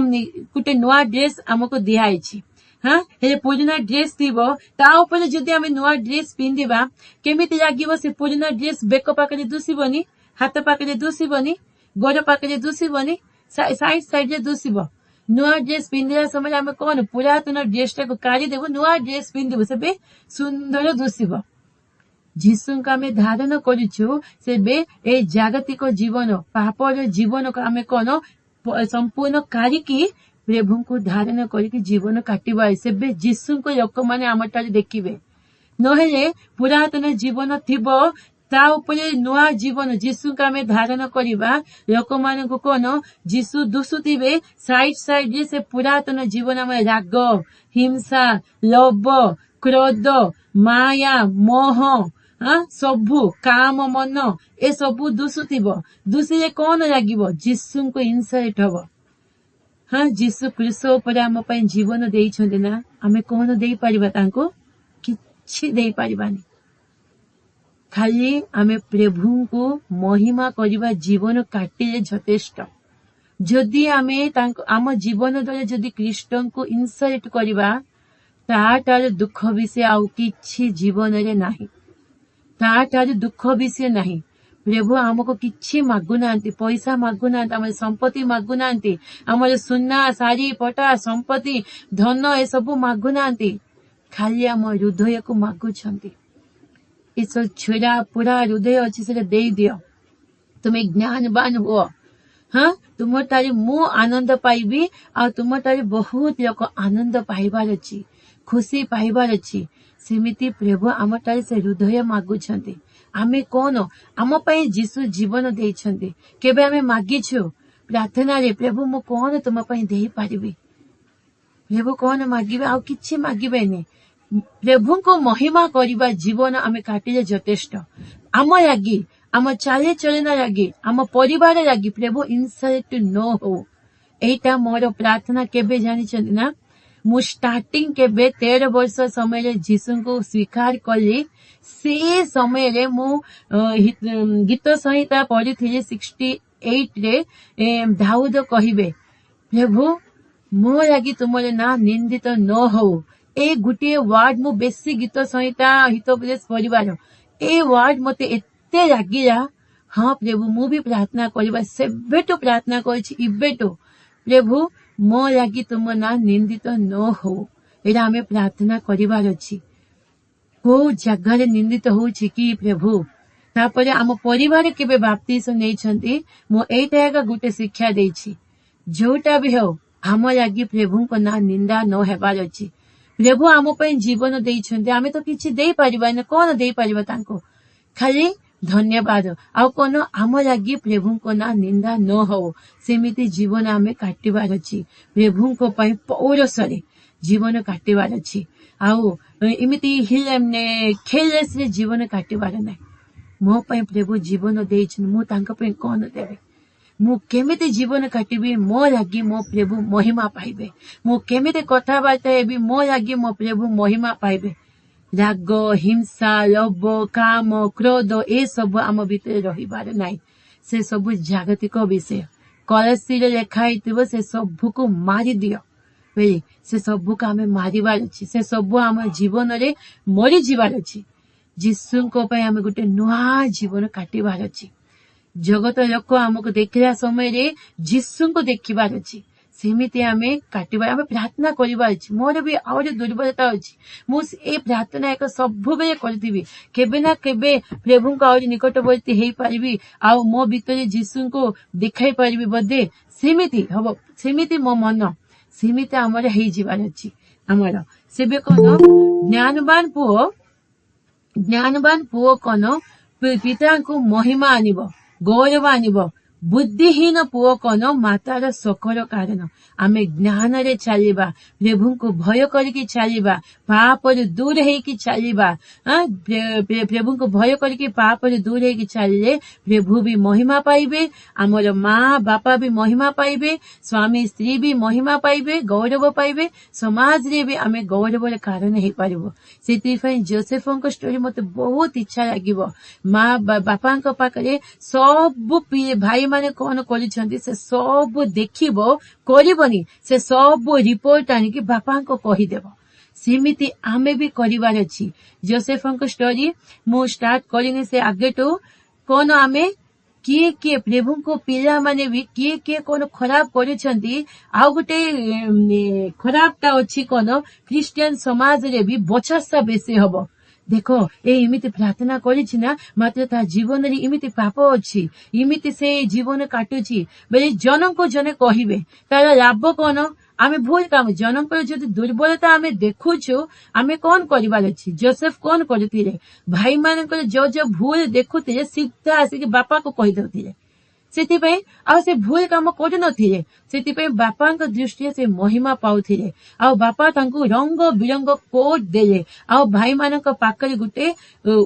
ଗୋଟେ ନୂଆ ଡ୍ରେସ ଆମକୁ ଦିଆହେଇଛି, ହଁ, ହେଲେ ପୁରୁଣା ଡ୍ରେସ ଥିବ, ତା ଉପରେ ଯଦି ଆମେ ନୂଆ ଡ୍ରେସ ପିନ୍ଧିବା କେମିତି ଲାଗିବ? ସେ ପୁରୁଣା ଡ୍ରେସ ବେକ ପାଖରେ ଦୁଷିବନି, ହାତ ପାଖରେ ଦୁଷିବନି, ଗୋଡ ପାଖରେ ଦୁଷିବନି, ସାଇଡ ସାଇଡରେ ଦୁଷିବ। ନୂଆ ଡ୍ରେସ ପିନ୍ଧିଲା ସମୟରେ ଆମେ କଣ ପୁରାତନ ଡ୍ରେସ ଟାକୁ କାଢିଦେବୁ, ନୂଆ ଡ୍ରେସ ପିନ୍ଧିବୁ, ସେବେ ସୁନ୍ଦର ଦୁଷିବ। ଯୀଶୁଙ୍କୁ ଆମେ ଧାରଣ କରିଛୁ, ସେବେ ଏଇ ଜାଗତିକ ଜୀବନ, ପାପର ଜୀବନକୁ ଆମେ କଣ ସମ୍ପୂର୍ଣ୍ଣ କାଢିକି ପ୍ରଭୁଙ୍କୁ ଧାରଣ କରିକି ଜୀବନ କାଟିବା। ସେବେ ଯୀଶୁଙ୍କୁ ଲୋକମାନେ ଆମ ଠାରେ ଦେଖିବେ। ନହେଲେ ପୁରାତନ ଜୀବନ ଥିବ, ତା ଉପରେ ନୂଆ ଜୀବନ ଯୀଶୁଙ୍କୁ ଆମେ ଧାରଣ କରିବା, ଲୋକମାନଙ୍କୁ କଣ ଯୀଶୁ ଦୁଷୁଥିବେ, ସାଇଡ ସାଇଡରେ ସେ ପୁରାତନ ଜୀବନ ଆମ ରାଗ, ହିଂସା, ଲୋଭ, କ୍ରୋଧ, ମାୟା, ମୋହ, ସବୁ କାମ, ମନ ଏସବୁ ଦୁଷୁଥିବ। ଦୁଷିଲେ କଣ ଲାଗିବ? ଯୀଶୁଙ୍କୁ ଇନସଲ୍ଟ ହବ। ହଁ, ଯୀଶୁ କ୍ରୁଶ ଉପରେ ଆମ ପାଇଁ ଜୀବନ ଦେଇଛନ୍ତି ନା, ଆମେ କଣ ଦେଇପାରିବା ତାଙ୍କୁ? କିଛି ଦେଇପାରିବାନି। ଖାଲି ଆମେ ପ୍ରଭୁଙ୍କୁ ମହିମା କରିବା ଜୀବନ କାଟିଲେ ଯଥେଷ୍ଟ। ଯଦି ଆମେ ତାଙ୍କ ଆମ ଜୀବନ ଦ୍ୱାରା ଯଦି ଖ୍ରୀଷ୍ଟଙ୍କୁ ଇନସଲ୍ଟ କରିବା, ତାଠାରୁ ଦୁଃଖ ବିଷୟ ଆଉ କିଛି ଜୀବନରେ ନାହିଁ, ତାଠାରୁ ଦୁଃଖ ବିଷୟ ନାହିଁ। ପ୍ରଭୁ ଆମକୁ କିଛି ମାଗୁନାହାନ୍ତି, ପଇସା ମାଗୁନାହାନ୍ତି, ଆମର ସମ୍ପତ୍ତି ମାଗୁନାହାନ୍ତି, ଆମର ସୁନା, ଶାଢୀ, ପଟା, ସମ୍ପତ୍ତି, ଧନ ଏସବୁ ମାଗୁନାହାନ୍ତି। ଖାଲି ଆମ ହୃଦୟକୁ ମାଗୁଛନ୍ତି। ଏସବୁ ଛିଡା ପୁରା ହୃଦୟ ଅଛି, ସେଟା ଦେଇଦିଅ, ତୁମେ ଜ୍ଞାନବାନ ହୁଅ। ହଁ, ତୁମ ଠାରେ ମୁଁ ଆନନ୍ଦ ପାଇବି, ଆଉ ତୁମ ଠାରେ ବହୁତ ଲୋକ ଆନନ୍ଦ ପାଇବାର ଅଛି, ଖୁସି ପାଇବାର ଅଛି। ସେମିତି ପ୍ରଭୁ ଆମ ଠାରେ ସେ ହୃଦୟ ମାଗୁଛନ୍ତି। ଆମେ କଣ ଆମ ପାଇଁ ଯୀଶୁ ଜୀବନ ଦେଇଛନ୍ତି, କେବେ ଆମେ ମାଗିଛୁ ପ୍ରାର୍ଥନାରେ, ପ୍ରଭୁ ମୁଁ କଣ ତୁମ ପାଇଁ ଦେଇପାରିବି? ପ୍ରଭୁ କଣ ମାଗିବେ? ଆଉ କିଛି ମାଗିବେନି। ପ୍ରଭୁଙ୍କୁ ମହିମା କରିବା ଜୀବନ ଆମେ କାଟିଲେ ଯଥେଷ୍ଟ। ଆମ ଲାଗି, ଆମ ଚାଲିଚଳନ ଲାଗି, ଆମ ପରିବାର ଲାଗି ପ୍ରଭୁ ଇନସଲ୍ଟ ନ ହଉ, ଏଇଟା ମୋର ପ୍ରାର୍ଥନା। କେବେ ଜାଣିଛନ୍ତି ନା, ମୁଁ ଷ୍ଟାର୍ଟିଂ କେବେ 13 ବର୍ଷ ସମୟରେ ଯୀଶୁଙ୍କୁ ସ୍ୱୀକାର କଲି, ସେ ସମୟରେ ମୁଁ ଗୀତ ସଂହିତା ପଢିଥିଲି 68ରେ। ଦାଉଦ କହିବେ, ପ୍ରଭୁ ମୋ ଲାଗି ତୁମର ନାଁ ନିନ୍ଦିତ ନ ହଉ। ଏ ଗୋଟିଏ ୱାର୍ଡ, ମୁଁ ବେଶୀ ଗୀତ ସଂହିତା ହିତୋପଦେଶ ପଢିବାର, ଏ ୱାର୍ଡ ମତେ ଏତେ ଲାଗିଲା। ହଁ ପ୍ରଭୁ, ମୁଁ ବି ପ୍ରାର୍ଥନା କରିବା ସେବେଠୁ ପ୍ରାର୍ଥନା କରିଛି, ଏବେଠୁ ପ୍ରଭୁ ମୋ ଲାଗି ତୁମ ନାଁ ନିନ୍ଦିତ ନ ହଉ। ଏଇଟା ଆମେ ପ୍ରାର୍ଥନା କରିବାର ଅଛି। କୋଉ ଜାଗାରେ ନିନ୍ଦିତ ହଉଛି କି ପ୍ରଭୁ? ତାପରେ ଆମ ପରିବାର କେବେ ବାପ୍ତିସ୍ମ ନେଇଛନ୍ତି, ମୁଁ ଏଇଟା ଏକା ଗୋଟେ ଶିକ୍ଷା ଦେଇଛି। ଯୋଉଟା ବି ହଉ, ଆମ ଲାଗି ପ୍ରଭୁଙ୍କ ନାଁ ନିନ୍ଦା ନ ହେବାର ଅଛି। ପ୍ରଭୁ ଆମ ପାଇଁ ଜୀବନ ଦେଇଛନ୍ତି, ଆମେ ତ କିଛି ଦେଇପାରିବାନି, କଣ ଦେଇପାରିବା ତାଙ୍କୁ? ଖାଲି ଧନ୍ୟବାଦ। ଆଉ କଣ, ଆମ ଲାଗି ପ୍ରଭୁଙ୍କ ନାଁ ନିନ୍ଦା ନ ହଉ, ସେମିତି ଜୀବନ ଆମେ କାଟିବାର ଅଛି। ପ୍ରଭୁଙ୍କ ପାଇଁ ପୌରସରେ ଜୀବନ କାଟିବାର ଅଛି, ଆଉ ଏମିତି ଖେଲେସରେ ଜୀବନ କାଟିବାର ନାହିଁ। ମୋ ପାଇଁ ପ୍ରଭୁ ଜୀବନ ଦେଇଛନ୍ତି, ମୁଁ ତାଙ୍କ ପାଇଁ କଣ ଦେବି? ମୁଁ କେମିତି ଜୀବନ କାଟିବି ମୋ ଲାଗି ମୋ ପ୍ରଭୁ ମହିମା ପାଇବେ? ମୁଁ କେମିତି କଥାବାର୍ତ୍ତା ହେବି ମୋ ଲାଗି ମୋ ପ୍ରଭୁ ମହିମା ପାଇବେ? ରାଗ, ହିଂସା, ଲୋଭ, କାମ, କ୍ରୋଧ ଏସବୁ ଆମ ଭିତରେ ରହିବାର ନାହିଁ। ସେ ସବୁ ଜାଗତିକ ବିଷୟ। କଳସୀରେ ଲେଖା ହେଇଥିବ, ସେ ସବୁକୁ ମାରିଦିଅ ବୁଝିଲେ। ସେ ସବୁକୁ ଆମେ ମାରିବାର ଅଛି, ସେ ସବୁ ଆମ ଜୀବନରେ ମରିଯିବାର ଅଛି। ଯୀଶୁଙ୍କ ପାଇଁ ଆମେ ଗୋଟେ ନୂଆ ଜୀବନ କାଟିବାର ଅଛି। ଜଗତ ଲୋକ ଆମକୁ ଦେଖିଲା ସମୟରେ ଯୀଶୁଙ୍କୁ ଦେଖିବାର ଅଛି, ସେମିତି ଆମେ କାଟିବା, ଆମେ ପ୍ରାର୍ଥନା କରିବାର ଅଛି। ମୋର ବି ଆହୁରି ଦୁର୍ବଳତା ଅଛି, ମୁଁ ଏ ପ୍ରାର୍ଥନା ଏକ ସବୁବେଳେ କରିଥିବି, କେବେ ନା କେବେ ପ୍ରଭୁଙ୍କ ଆହୁରି ନିକଟବର୍ତ୍ତୀ ହେଇପାରିବି, ଆଉ ମୋ ଭିତରେ ଯୀଶୁଙ୍କୁ ଦେଖାଇ ପାରିବି ବୋଧେ। ସେମିତି ହବ, ସେମିତି ମୋ ମନ ସେମିତି ଆମର ହେଇଯିବାର ଅଛି ଆମର। ସେବେ କଣ ଜ୍ଞାନବାନ ପୁଅ, ଜ୍ଞାନବାନ ପୁଅ କଣ ପିତାଙ୍କୁ ମହିମା ଆଣିବ, ଗୌରବ ଆଣିବ। ବୁଦ୍ଧିହୀନ ପୁଅ କଣ ମାତାର ଶୋକର କାରଣ। ଆମେ ଜ୍ଞାନରେ ଚାଲିବା, ପ୍ରଭୁଙ୍କୁ ଭୟ କରିକି ଚାଲିବା, ପାପରୁ ଦୂର ହେଇକି ଚାଲିବା। ପ୍ରଭୁଙ୍କୁ ଭୟ କରିକି ପାପରୁ ଦୂର ହେଇକି ଚାଲିଲେ ପ୍ରଭୁ ବି ମହିମା ପାଇବେ, ଆମର ମା ବାପା ବି ମହିମା ପାଇବେ, ସ୍ୱାମୀ ସ୍ତ୍ରୀ ବି ମହିମା ପାଇବେ, ଗୌରବ ପାଇବେ, ସମାଜରେ ବି ଆମେ ଗୌରବର କାରଣ ହେଇପାରିବୁ। ସେଥିପାଇଁ ଜୋସେଫଙ୍କ ଷ୍ଟୋରି ମତେ ବହୁତ ଇଚ୍ଛା ଲାଗିବ। ମା ବାପାଙ୍କ ପାଖରେ ସବୁ ଭାଇ ମାନେ କଣ କରିଛନ୍ତି ସେ ସବୁ ଦେଖିବ, କରିବନି, ସେ ସବୁ ରିପୋର୍ଟ ଆଣିକି ବାପାଙ୍କୁ କହିଦେବ। ସେମିତି ଆମେ ବି କରିବାର ଅଛି। ଜୋସେଫଙ୍କ ଷ୍ଟୋରି ମୁଁ ଷ୍ଟାର୍ଟ କରିନି ସେ ଆଗେଠୁ। କଣ ଆମେ କିଏ କିଏ ପ୍ରଭୁଙ୍କ ପିଲାମାନେ ବି କିଏ କିଏ କଣ ଖରାପ କରୁଛନ୍ତି। ଆଉ ଗୋଟେ ଖରାପଟା ଅଛି କଣ, ଖ୍ରୀଷ୍ଟିଆନ ସମାଜରେ ବି ବଛାସା ବେଶୀ ହବ। ଦେଖ ଏ ଏମିତି ପ୍ରାର୍ଥନା କରିଛି ନା, ମାତ୍ର ତା ଜୀବନରେ ଏମିତି ପାପ ଅଛି, ଏମିତି ସେ ଜୀବନ କାଟୁଛି ବୋଲି ଜଣଙ୍କୁ ଜଣେ କହିବେ। ତାର ଲାଭ କଣ? ଆମେ ଭୁଲ କାମ, ଜଣଙ୍କର ଯଦି ଦୁର୍ବଳତା ଆମେ ଦେଖୁଛୁ ଆମେ କଣ କରିବାର ଅଛି? ଜୋସେଫ କଣ କରୁଥିଲେ? ଭାଇମାନଙ୍କର ଯୋଉ ଯୋଉ ଭୁଲ ଦେଖୁଥିଲେ ସିଧା ଆସିକି ବାପାକୁ କହିଦଉଥିଲେ। ସେଥିପାଇଁ ଆଉ ସେ ଭୁଲ କାମ କରୁନଥିଲେ, ସେଥିପାଇଁ ବାପାଙ୍କ ଦୃଷ୍ଟିରେ ସେ ମହିମା ପାଉଥିଲେ। ଆଉ ବାପା ତାଙ୍କୁ ରଙ୍ଗ ବିରଙ୍ଗ କୋଟ ଦେଲେ, ଆଉ ଭାଇମାନଙ୍କ ପାଖରେ ଗୋଟେ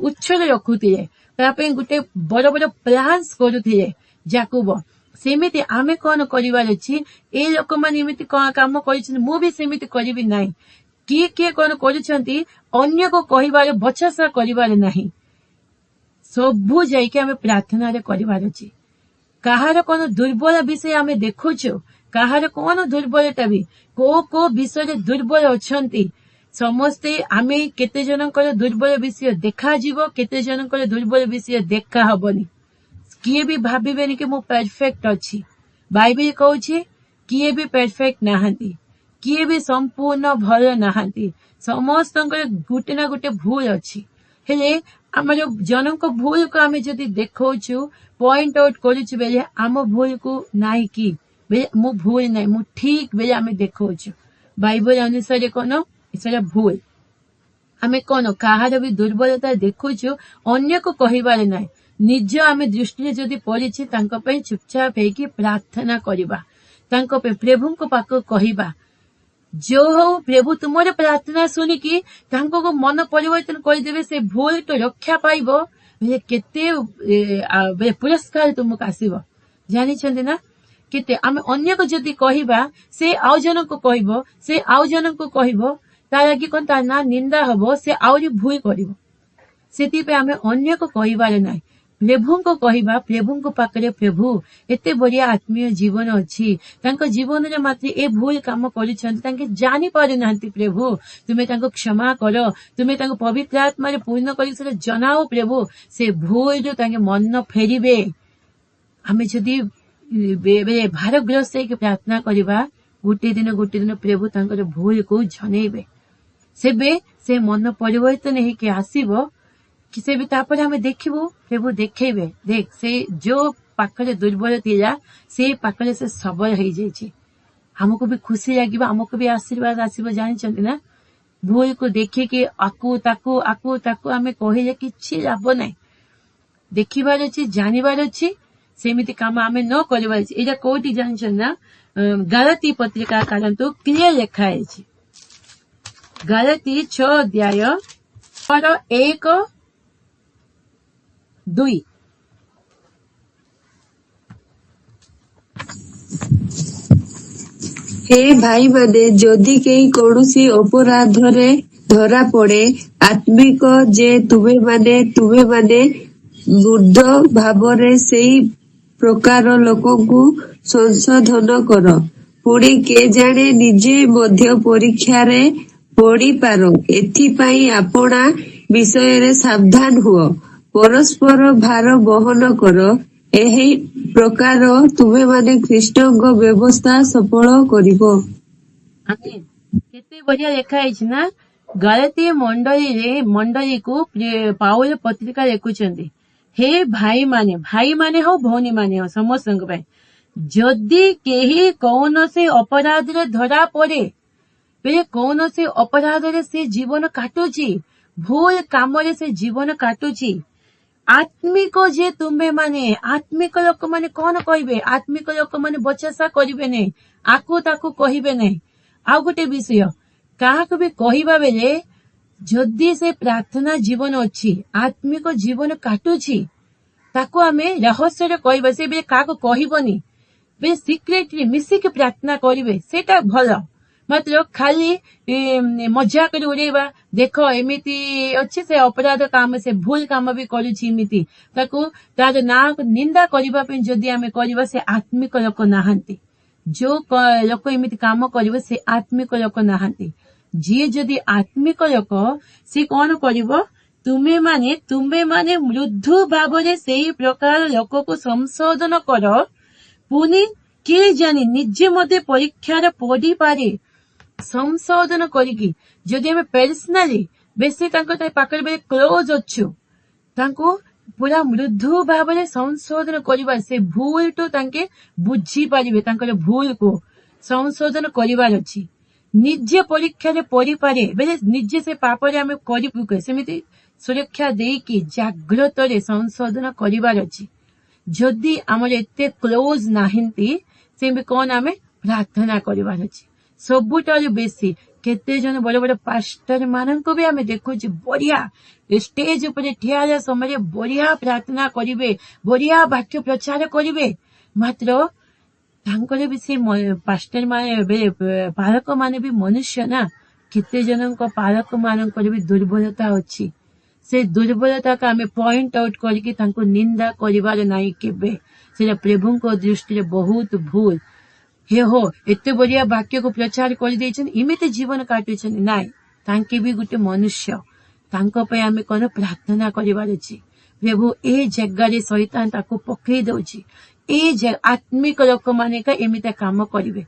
ଉଚ୍ଛରେ ରଖୁଥିଲେ, ତା ପାଇଁ ଗୋଟେ ବଡ ବଡ ପ୍ଲାନ୍ସ କରୁଥିଲେ ଜାକୁବ। ସେମିତି ଆମେ କଣ କରିବାର ଅଛି? ଏ ଲୋକମାନେ ଏମିତି କଣ କାମ କରିଛନ୍ତି, ମୁଁ ବି ସେମିତି କରିବି ନାହିଁ। କିଏ କିଏ କଣ କରୁଛନ୍ତି ଅନ୍ୟକୁ କହିବାର, ବଛାସା କରିବାର ନାହିଁ। ସବୁ ଯାଇକି ଆମେ ପ୍ରାର୍ଥନାରେ କରିବାର ଅଛି। କାହାର କଣ ଦୁର୍ବଳ ବିଷୟ ଆମେ ଦେଖୁଛୁ, କାହାର କଣ ଦୁର୍ବଳତା ବି, କୋଉ କୋଉ ବିଷୟରେ ଦୁର୍ବଳ ଅଛନ୍ତି ସମସ୍ତେ। ଆମେ କେତେ ଜଣଙ୍କର ଦୁର୍ବଳ ବିଷୟ ଦେଖାଯିବ, କେତେ ଜଣଙ୍କର ଦୁର୍ବଳ ବିଷୟ ଦେଖା ହବନି। କିଏ ବି ଭାବିବେନି କି ମୁଁ ପରଫେକ୍ଟ ଅଛି। ବାଇବେଲ କହୁଛି କିଏ ବି ପରଫେକ୍ଟ ନାହାନ୍ତି, କିଏ ବି ସମ୍ପୂର୍ଣ୍ଣ ଭଲ ନାହାନ୍ତି, ସମସ୍ତଙ୍କର ଗୋଟେ ନା ଗୋଟେ ଭୁଲ ଅଛି। ହେଲେ ଆମର ଜଣଙ୍କ ଭୁଲକୁ ଆମେ ଯଦି ଦେଖଉଛୁ, ପଏଣ୍ଟ ଆଉଟ କରୁଛୁ ବେଳେ ଆମ ଭୁଲକୁ ନାଇଁ କି ବେଳେ ମୁଁ ଭୁଲ ନାହିଁ, ମୁଁ ଠିକ ବେଳେ ଆମେ ଦେଖଉଛୁ। ବାଇବେଲ ଅନୁସାରେ କଣ ସେଟା ଭୁଲ। ଆମେ କଣ କାହାର ବି ଦୁର୍ବଳତା ଦେଖୁଛୁ ଅନ୍ୟକୁ କହିବାର ନାହିଁ। ନିଜ ଆମେ ଦୃଷ୍ଟିରେ ଯଦି ପଡିଛି ତାଙ୍କ ପାଇଁ ଚୁପଚାପ ହେଇକି ପ୍ରାର୍ଥନା କରିବା, ତାଙ୍କ ପାଇଁ ପ୍ରଭୁଙ୍କ ପାଖକୁ କହିବା। ଯୋଉ ହଉ ପ୍ରଭୁ ତୁମର ପ୍ରାର୍ଥନା ଶୁଣିକି ତାଙ୍କୁ ମନ ପରିବର୍ତ୍ତନ କରିଦେବେ, ସେ ଭୁଲ ତ ରକ୍ଷା ପାଇବ। କେତେ ପୁରସ୍କାର ତୁମକୁ ଆସିବ ଜାଣିଛନ୍ତି ନା? କେତେ ଆମେ ଅନ୍ୟକୁ ଯଦି କହିବା, ସେ ଆଉ ଜଣଙ୍କୁ କହିବ, ସେ ଆଉ ଜଣଙ୍କୁ କହିବ, ତା ଲାଗି କଣ ତା ନା ନିନ୍ଦା ହବ, ସେ ଆହୁରି ଭୁଲ କରିବ। ସେଥିପାଇଁ ଆମେ ଅନ୍ୟକୁ କହିବାର ନାହିଁ, ପ୍ରଭୁଙ୍କୁ କହିବା। ପ୍ରଭୁଙ୍କ ପାଖରେ ପ୍ରଭୁ ଏତେ ବଢିଆ ଆତ୍ମୀୟ ଜୀବନ ଅଛି, ତାଙ୍କ ଜୀବନରେ ମାତ୍ର ଏ ଭୁଲ କାମ କରୁଛନ୍ତି, ତାଙ୍କେ ଜାଣି ପାରୁନାହାନ୍ତି। ପ୍ରଭୁ ତୁମେ ତାଙ୍କୁ କ୍ଷମା କର, ତୁମେ ତାଙ୍କୁ ପବିତ୍ର ଆତ୍ମାରେ ପୂର୍ଣ୍ଣ କରି ସେଟା ଜଣାଅ ପ୍ରଭୁ, ସେ ଭୁଲରୁ ତାଙ୍କେ ମନ ଫେରିବେ। ଆମେ ଯଦି ଭାରଗ୍ରସ୍ତ ହେଇକି ପ୍ରାର୍ଥନା କରିବା, ଗୋଟେ ଦିନ ଗୋଟେ ଦିନ ପ୍ରଭୁ ତାଙ୍କର ଭୁଲକୁ ଜଣେଇବେ। ସେବେ ସେ ମନ ପରିବର୍ତ୍ତନ ହେଇକି ଆସିବ। ସେ ବି ତାପରେ ଆମେ ଦେଖିବୁ ପ୍ରଭୁ ଦେଖେଇବେ, ଦେଖ ସେ ଯୋଉ ପାଖରେ ଦୁର୍ବଳ ଥିଲା ସେ ପାଖରେ ସେ ସବଳ ହେଇଯାଇଛି। ଆମକୁ ବି ଖୁସି ଲାଗିବ, ଆମକୁ ବି ଆଶୀର୍ବାଦ ଆସିବ। ଜାଣିଛନ୍ତି ନା, ଭୁଲକୁ ଦେଖିକି ଆକୁ ତାକୁ ଆକୁ ତାକୁ ଆମେ କହିଲେ କିଛି ଲାଭ ନାହିଁ। ଦେଖିବାର ଅଛି, ଜାଣିବାର ଅଛି, ସେମିତି କାମ ଆମେ ନ କରିବାର ଅଛି। ଏଇଟା କୋଉଠି ଜାଣିଛନ୍ତି ନା? ଗାଲତୀ ପତ୍ରିକା କାଢନ୍ତୁ, କ୍ଲିୟର ଲେଖା ହେଇଛି। ଗାଲତୀ 6 ଅଧ୍ୟାୟ 1 2। ହେ ଭାଇମାନେ, ଯଦି କେହି କୌଣସି ଅପରାଧରେ ଧରା ପଡେ, ଆତ୍ମିକ ଯେ ତୁମେମାନେ ତୁମେମାନେ ମୃଦୁ ଭାବରେ ସେଇ ପ୍ରକାର ଲୋକଙ୍କୁ ସଂଶୋଧନ କର। ପୁଣି କେଜାଣେ ନିଜେ ମଧ୍ୟ ପରୀକ୍ଷାରେ ପଡ଼ିପାର। ଏଥିପାଇଁ ଆପଣା ବିଷୟରେ ସାବଧାନ ହୁଅ, ପରସ୍ପର ଭାର ବହନ କର, ଏହି ପ୍ରକାର ତୁମେମାନେ ଖ୍ରୀଷ୍ଟଙ୍କ ବ୍ୟବସ୍ଥା ସଫଳ କରିବ। କେତେ ବଢିଆ ଲେଖା ହେଇଛି ନା? ଗାଲତୀ ମଣ୍ଡଳୀରେ ମଣ୍ଡଳୀକୁ ପାଉଲ ପତ୍ରିକା ଲେଖୁଛନ୍ତି, ହେ ଭାଇମାନେ, ଭାଇମାନେ ହଉ ଭଉଣୀ ମାନେ ହଉ ସମସ୍ତଙ୍କ ପାଇଁ, ଯଦି କେହି କୌଣସି ଅପରାଧରେ ଧରା ପଡେ, କୌଣସି ଅପରାଧରେ ସେ ଜୀବନ କାଟୁଛି, ଭୁଲ କାମରେ ସେ ଜୀବନ କାଟୁଛି, ଆତ୍ମିକ ଯେ ତୁମେ ମାନେ, ଆତ୍ମିକ ଲୋକମାନେ କଣ କହିବେ? ଆତ୍ମିକ ଲୋକମାନେ ବଛାସା କରିବେ ନାହିଁ, ଆକୁ ତାକୁ କହିବେ ନାହିଁ। ଆଉ ଗୋଟେ ବିଷୟ, କାହାକୁ ବି କହିବା ବେଳେ ଯଦି ସେ ପ୍ରାର୍ଥନା ଜୀବନ ଅଛି, ଆତ୍ମିକ ଜୀବନ କାଟୁଛି, ତାକୁ ଆମେ ରହସ୍ୟରେ କହିବା। ସେ ବି କାହାକୁ କହିବନି, ସିକ୍ରେଟଲି ମିଶିକି ପ୍ରାର୍ଥନା କରିବେ, ସେଇଟା ଭଲ। ମାତ୍ର ଖାଲି ମଜା କରି ଉଡେଇବା, ଦେଖ ଏମିତି ଅଛି, ସେ ଅପରାଧ କାମ, ସେ ଭୁଲ କାମ ବି କରୁଛି, ଏମିତି ତାକୁ ତାର ନାଁକୁ ନିନ୍ଦା କରିବା ପାଇଁ ଯଦି ଆମେ କରିବା, ସେ ଆତ୍ମିକ ଲୋକ ନାହାନ୍ତି। ଯୋଉ ଲୋକ ଏମିତି କାମ କରିବ ସେ ଆତ୍ମିକ ଲୋକ ନାହାନ୍ତି। ଯିଏ ଯଦି ଆତ୍ମିକ ଲୋକ, ସେ କଣ କରିବ? ତୁମେମାନେ ମୃଦୁ ଭାବରେ ସେଇ ପ୍ରକାର ଲୋକକୁ ସଂଶୋଧନ କର, ପୁଣି କିଏ ଜାଣି ନିଜେ ମଧ୍ୟ ପରୀକ୍ଷାରେ ପଡିପାରେ। ସଂଶୋଧନ କରିକି, ଯଦି ଆମେ ପର୍ସନାଲି ବେଶୀ ତାଙ୍କ ପାଖରେ ବେଶୀ କ୍ଲୋଜ ଅଛୁ, ତାଙ୍କୁ ପୁରା ମୃଦୁ ଭାବରେ ସଂଶୋଧନ କରିବା, ସେ ଭୁଲଠୁ ତାଙ୍କେ ବୁଝିପାରିବେ। ତାଙ୍କର ଭୁଲକୁ ସଂଶୋଧନ କରିବାର ଅଛି। ନିଜେ ପରୀକ୍ଷାରେ ପଡିପାରେ ବେଳେ ନିଜେ ସେ ପାପରେ ଆମେ କରିବୁ, ସେମିତି ସୁରକ୍ଷା ଦେଇକି ଜାଗ୍ରତରେ ସଂଶୋଧନ କରିବାର ଅଛି। ଯଦି ଆମର ଏତେ କ୍ଲୋଜ ନାହାନ୍ତି, ସେମିତି କଣ ଆମେ ପ୍ରାର୍ଥନା କରିବାର ଅଛି। ସବୁଠାରୁ ବେଶୀ କେତେ ଜଣ ବଡ ବଡ ପାଷ୍ଟର ମାନଙ୍କୁ ବି ଆମେ ଦେଖୁଛୁ, ବଢିଆ ଷ୍ଟେଜ ଉପରେ ଠିଆ ହେଲା ସମୟରେ ବଢିଆ ପ୍ରାର୍ଥନା କରିବେ, ବଢିଆ ବାକ୍ୟ ପ୍ରଚାର କରିବେ, ମାତ୍ର ତାଙ୍କର ବି ସେ ପାଷ୍ଟର ମାନେ ଏବେ ପାଳକ ମାନେ ବି ମନୁଷ୍ୟ ନା। କେତେ ଜଣଙ୍କ ପାଳକ ମାନଙ୍କର ବି ଦୁର୍ବଳତା ଅଛି। ସେ ଦୁର୍ବଳତାକୁ ଆମେ ପଏଣ୍ଟ ଆଉଟ କରିକି ତାଙ୍କୁ ନିନ୍ଦା କରିବାର ନାହିଁ କେବେ। ସେଇଟା ପ୍ରଭୁଙ୍କ ଦୃଷ୍ଟିରେ ବହୁତ ଭୁଲ। ହେ ହୋ, ଏତେ ବଢିଆ ବାକ୍ୟକୁ ପ୍ରଚାର କରିଦେଇଛନ୍ତି, ଏମିତି ଜୀବନ କାଟୁଛନ୍ତି। ନାଇଁ, ତାଙ୍କେ ବି ଗୋଟେ ମନୁଷ୍ୟ। ତାଙ୍କ ପାଇଁ ଆମେ କଣ ପ୍ରାର୍ଥନା କରିବାର ଅଛି। ପ୍ରଭୁ, ଏ ଜାଗାରେ ଶୈତାନ ତାକୁ ପକେଇ ଦଉଛି। ଏ ଆତ୍ମିକ ଲୋକମାନେ ଏମିତି କାମ କରିବେ